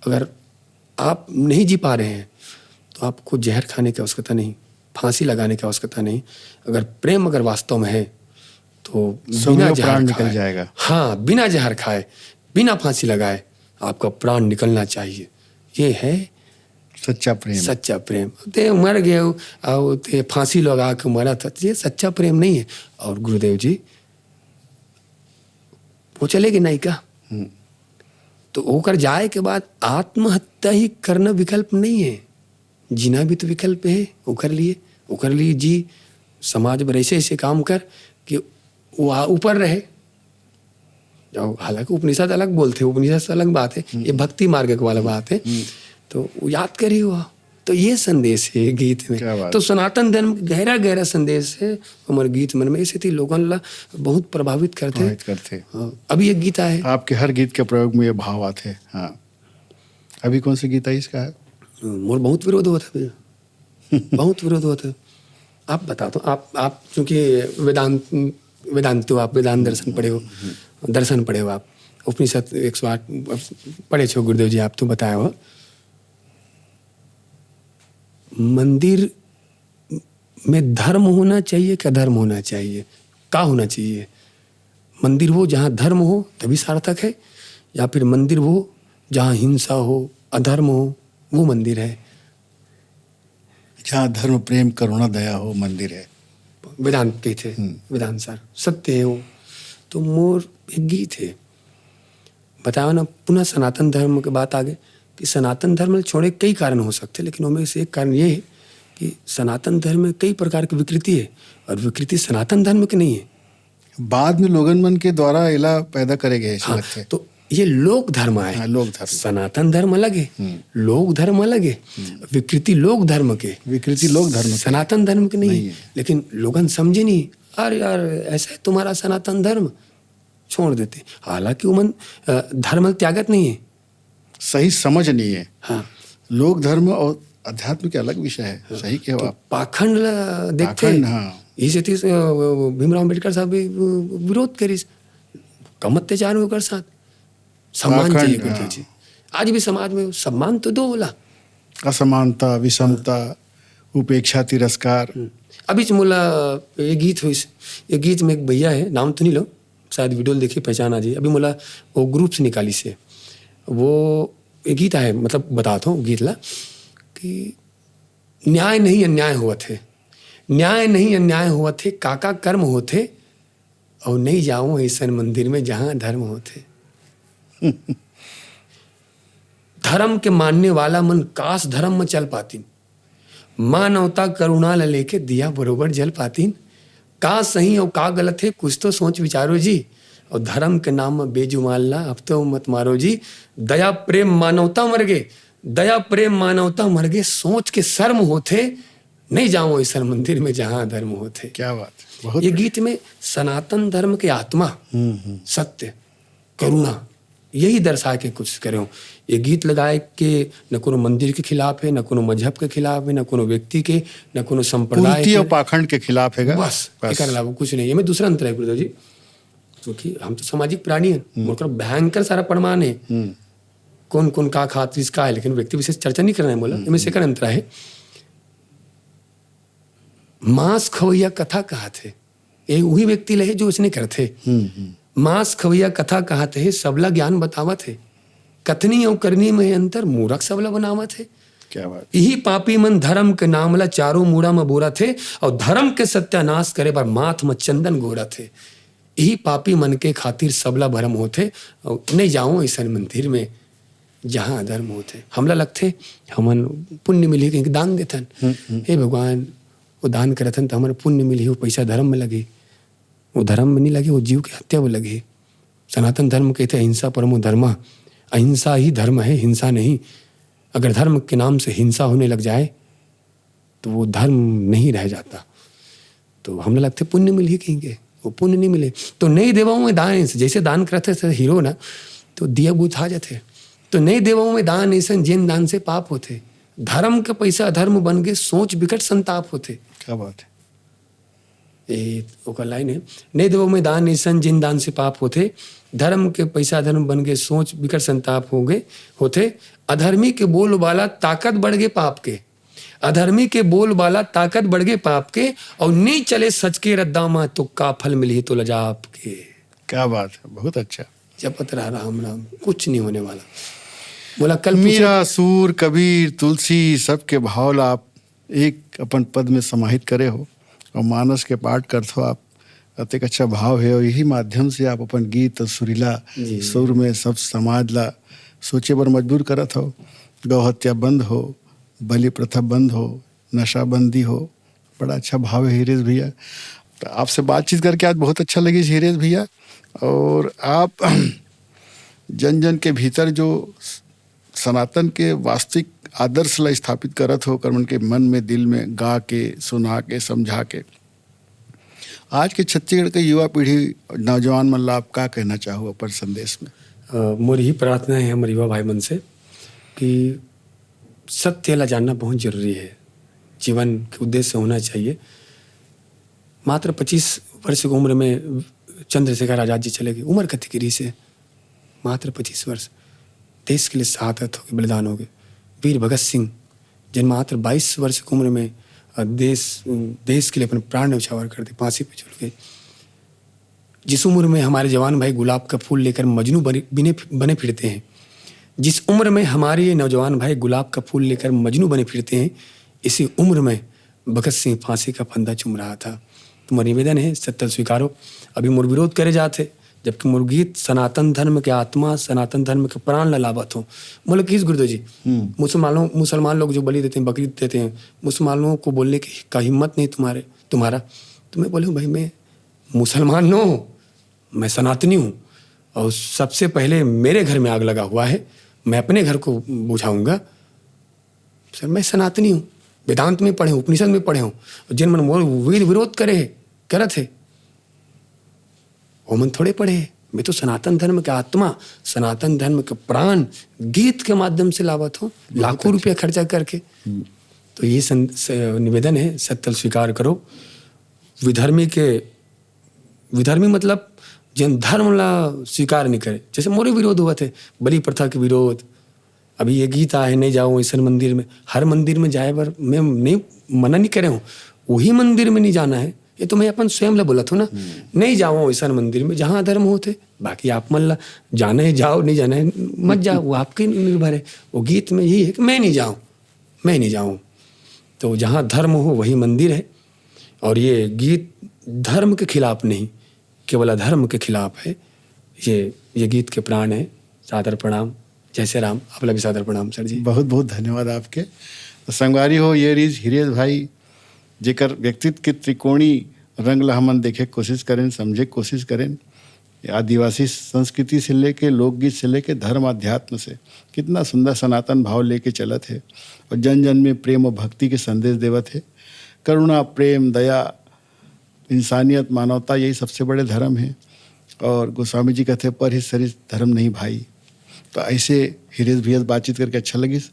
अगर आप नहीं जी पा रहे हैं, तो आपको जहर खाने की आवश्यकता नहीं, फांसी लगाने की आवश्यकता नहीं। अगर प्रेम अगर वास्तव में है, तो बिना सगरो जहर प्राण निकल खाए, जाएगा। हाँ, बिना जहर खाए, बिना फांसी लगाए, आपका प्राण निकलना चाहिए। ये है सच्चा प्रेम। सच्चा प्रेम। ते मर गए हो, और ते फांसी लगा के मरा था, ये सच्चा प्रेम नहीं है। और गुरुदेव जी, वो चले गए नायिका। हम्म। तो ओकर जाए के बाद आत्महत्या ही करना विकल्प नहीं है, जीना भी तो विकल्प है ओकर लिए। ओकर लिए जी, समाज बर ऐसे ऐसे काम कर कि वो आ-, ऊपर रहे। और हालांकि उपनिषद अलग बोलते हैं, उपनिषद से अलग बात है, हम्म। ये भक्ति मार्ग वाला बात है। हम्म। तो वो याद करी हुआ, तो ये संदेश है गीत में। क्या बात। तो सनातन धर्म के गहरा गहरा संदेश है हमर गीत मन में, इसे थी लोगन ला बहुत प्रभावित करते। प्रभावित करते। हाँ, अभी एक गीत आए। आपके हर गीत के प्रयोग में ये भाव आते हैं। हाँ, अभी कौन सा गीत है इसका? मोर बहुत विरोध होता है भैया। बहुत विरोध होता है। आप बता दो, आप, आप चूंकि वेदांत, वेदांत हो आप, वेदांत दर्शन पढ़े हो, दर्शन पढ़े हो आप, उपनिषद एक सौ आठ पढ़े छो गुरुदेव जी, आप तो बताए हो। मंदिर में धर्म होना चाहिए कि अधर्म होना चाहिए? का होना चाहिए? मंदिर वो जहाँ धर्म हो तभी सार्थक है, या फिर मंदिर वो जहाँ हिंसा हो, अधर्म हो, वो मंदिर है? जहाँ धर्म, प्रेम, करुणा, दया हो, मंदिर है। वेदांत कहिथे, हम्म। वेदांत सार, सत्य है वो। तो मोर एक गीत है, बताओ ना, पुनः सनातन धर्म के बात आ गए कि सनातन धर्म छोड़े कई कारण हो सकते, लेकिन उनमें से एक कारण ये है कि सनातन धर्म में कई प्रकार की विकृति है और विकृति सनातन धर्म के नहीं है। बाद में लोगन मन के द्वारा एला पैदा करे गए, ऐसे हाँ, लगथे। तो ये लोक धर्म आए। हाँ, लोक धर्म। सनातन धर्म अलग है, हम्म। लोक धर्म अलग है। हम्म। विकृति लोक धर्म के, विकृति लोक धर्म के। सनातन धर्म के नहीं नहीं है। है। लेकिन लोगन समझे नहीं, "अरे यार, ऐसा है तुम्हारा सनातन धर्म," छोड़ देते। हालांकि उमन, अ, धर्म त्यागत नहीं है। सही समझ नहीं है। हाँ। लोक धर्म और अध्यात्म के अलग विषय है। सही कहे हो आप। पाखंड ला देखथे। पाखंड, हाँ। इही सेती, अ, भीमराव अम्बेडकर साहब भी, अ, विरोध करिस। कम अत्याचार होय ओकर साथ, सम्मान पाखंड, चाहिए कुछ हाँ। चीज। आज भी समाज में सम्मान तो दो ओला। असमानता, विषमता, उपेक्षा, तिरस्कार। अभी मोला ये गीत होइस, ये गीत में एक भैया है, नाम तो नहीं लो, शायद वीडियो देखे पहचान आ जाए। अभी मोला वो ग्रुप से निकालिस हे, वो ये गीत आए, मतलब बतात हों गीत ला कि न्याय नहीं अन्याय होवत हे, न्याय नहीं अन्याय होवत हे, का का कर्म होथे, अउ नहीं जावं अइसन मंदिर में जहाँ धर्म होथे। धर्म के मानने वाला मन काश धर्म में चल पातिन, मानवता करुणा ल लेके दिया बरोबर जल पातिन। का सही अउ का गलत हे, कुछ तो सोच विचारो जी। अउ धर्म के नाम में बेजुबान ला अब तो मत मारो जी। दया प्रेम मानवता मर गे, दया प्रेम मानवता मर गे, सोच के शर्म होथे, नहीं जावं अइसन मंदिर में जहाँ धर्म होथे। क्या बात है, बहुत ये गीत में सनातन धर्म के आत्मा, सत्य, करुणा, यही दर्शाए के कोशिश करे हों। ये गीत लगाए के न कोनो मंदिर के खिलाफ है, न कोनो मजहब के खिलाफ है, न कोनो व्यक्ति के, न कोनो संप्रदाय कुरीति के। और पाखंड के खिलाफ है। बस, एकर अलावा कुछ नहीं है। मैं दूसरा अंतर है गुरुदेव जी, क्योंकि हम तो सामाजिक प्राणी हैं, मोर करा भयंकर सारा प्रमाण है, कौन कौन का खात रिस का है, लेकिन व्यक्ति विशेष चर्चा नहीं करना है मोला। एमे से एकर अंतर है, मांस खवैया कथा कहत हे, ये वही व्यक्ति ले हे जो इसने करथे। मांस खवैया कथा कहत हे, सबला ज्ञान बतावत हे। कथनी अउ करनी में हे अंतर, मूरख सबला बनावत हे। क्या बात। इही पापी मन धर्म के नाम ला चारों मुड़ा में बोरत हे, अउ धर्म के सत्यानाश करे बर माथ में चंदन घोरत हे। इही पापी मन के खातिर सबला भरम होथे, अउ नहीं जावं अइसन मंदिर में जहाँ अधर्म होथे। हमला लगथे हमन पुण्य मिलही कहिके दान देथन। हे भगवान, वो दान करथन त हमर पुण्य मिलही, वो पैसा धर्म में लगही। वो धर्म में नहीं लगही, वो जीव के हत्या में लगही। सनातन धर्म कहिथे अहिंसा परमो धर्म, अहिंसा ही धर्म है, हिंसा नहीं। अगर धर्म के नाम से हिंसा होने लग जाए तो वो धर्म नहीं रह जाता। तो हमला लगथे पुण्य मिलही कहिके, वो पुण्य नहीं मिले। तो नहीं देवं में दान अइसन, जैसे दान करथे से हीरो ना, तो दिया बुझा जाथे। तो नहीं देवं में दान अइसन, जेन दान से पाप होथे। धर्म के पैसा अधर्म बन के सोच बिकट संताप होथे। क्या बात है। ए, ओकर लाइन है, नहीं देवं में दान अइसन, जेन दान से पाप होथे। धर्म के पैसा अधर्म बन के सोच बिकट संताप हो गे होथे। अधर्मी के बोलबाला ताकत बढ़ गे पाप के, अधर्मी के बोलबाला ताकत बढ़ गे पाप के, अउ नहीं चले सच के रद्दा मा तो का फल मिलही तोला जाप के। क्या बात है, बहुत अच्छा। जपत रहा राम राम, कुछ नहीं होने वाला। बोला कल पूछे- मीरा, सूर, कबीर, तुलसी, सबके भाव ला आप एक अपन पद में समाहित करे हो और मानस के पाठ करथो आप। अतेक अच्छा भाव है और यही माध्यम से आप अपन गीत और सुरीला जी। सुर में सब समाज ला सोचे बर मजबूर करत हो। गौ हत्या बंद हो, बलि प्रथा बंद हो, नशाबंदी हो। बड़ा अच्छा भाव है हीरेश भैया। तो आपसे बातचीत करके आज बहुत अच्छा लगिस हीरेश भैया। और आप जन जन के भीतर जो सनातन के वास्तविक आदर्श ला स्थापित करत हो, ओकर मन के मन में, दिल में गा के, सुना के, समझा के, आज के छत्तीसगढ़ के युवा पीढ़ी, नौजवान मन ला आप का कहना चाहो अपन संदेश में? अ, मोर ही प्रार्थना है हमर युवा भाई मन से कि सत्य ला जानना बहुत जरूरी है, जीवन के उद्देश्य होना चाहिए। मात्र पच्चीस वर्ष की उम्र में चंद्रशेखर आजाद जी चले गए, उम्र कति के रहिस हे, मात्र पच्चीस वर्ष, देश के लिए शहादत हो गए, बलिदान हो गए। वीर भगत सिंह, जिन मात्र बाईस वर्ष की उम्र में, अ, देश, देश के लिए अपने प्राण न्यौछावर कर दिए, फांसी पे झूल गए। जिस उम्र में हमारे जवान भाई गुलाब का फूल लेकर मजनू बने, बिने, बने फिरते हैं, जिस उम्र में हमारे ये नौजवान भाई गुलाब का फूल लेकर मजनू बने फिरते हैं, इसी उम्र में भगत सिंह फांसी का फंदा चूम रहा था। तो मोर निवेदन है, सत्य स्वीकारो। अभी मोर विरोध करे जात है, जबकि मोर गीत सनातन धर्म के आत्मा, सनातन धर्म के प्राण ला लावत हो। मोला किस गुरुदेव जी, मुसलमानों, मुसलमान लोग जो बलि देते हैं, बकरी देते हैं, मुसलमानों को बोलने की का हिम्मत नहीं तुम्हारे, तुम्हारा। तो मैं बोले हूँ, भाई, मैं मुसलमान नो, मैं सनातनी हूँ, और सबसे पहले मेरे घर में आग लगा हुआ है, मैं अपने घर को बुझाऊंगा। सर, मैं सनातनी हूँ, वेदांत में पढ़े हूँ, उपनिषद में पढ़े हूँ, और जिन मन मोर वीर विरोध करे हे, करत हे, वो मन थोड़े पढ़े हे। मैं तो सनातन धर्म के आत्मा, सनातन धर्म के प्राण गीत के माध्यम से लावत हूँ, लाखों रुपया खर्चा करके। तो ये सं-, स-, निवेदन है, सत्य ल स्वीकार करो। विधर्मी के, विधर्मी मतलब जेन धर्म ला स्वीकार नहीं करे, जैसे मोरे विरोध हुआ थे, बलि प्रथा के विरोध। अभी ये गीत आए, नहीं जाओ ऐसन मंदिर में। हर मंदिर में जाए बर मैं नहीं, मना नहीं करे हूँ, वही मंदिर में नहीं जाना है। ये तो मैं अपन स्वयं ला बोलत हूँ ना, नहीं जाओ ऐसन मंदिर में जहाँ धर्म होते। बाकी आप मन ला जाना है जाओ, नहीं जाना है मत जाओ, वो आपके निर्भर है। वो गीत में यही है कि मैं नहीं जाऊँ, मैं नहीं जाऊँ। तो जहाँ धर्म हो वही मंदिर है। और ये गीत धर्म के खिलाफ नहीं, केवल अधर्म के खिलाफ है। ये, ये गीत के प्राण है। सादर प्रणाम। जय श्री राम। आप ला भी सादर प्रणाम सर जी। बहुत बहुत धन्यवाद आपके। तो संगवारी हो, ये रिहिस हिरेश भाई, जेकर व्यक्तित्व के त्रिकोणी रंग ला हमन देखे के कोशिश करेन, समझे के कोशिश करेन। आदिवासी संस्कृति से लेके, लोकगीत से लेके, धर्म अध्यात्म से कितना सुंदर सनातन भाव लेके चलत हे और जन जन में प्रेम और भक्ति के संदेश देवत हे। करुणा, प्रेम, दया, इंसानियत, मानवता, यही सबसे बड़े धर्म हे। और गोस्वामी जी कहते, "पर ही सरिस धर्म नहीं भाई।" तो ऐसे हिरेश भैया से बातचीत करके अच्छा लगिस।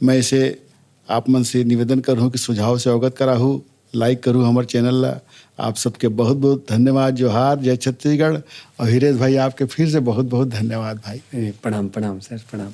मैं ऐसे आप मन से निवेदन करहूँ कि सुझाव से अवगत कराहू, like करू हमर चैनल ला। आप सबके बहुत बहुत धन्यवाद, जोहार, जय छत्तीसगढ़। और हिरेश भाई, आपके फिर से बहुत बहुत धन्यवाद भाई। ए, प्रणाम, प्रणाम सर, प्रणाम।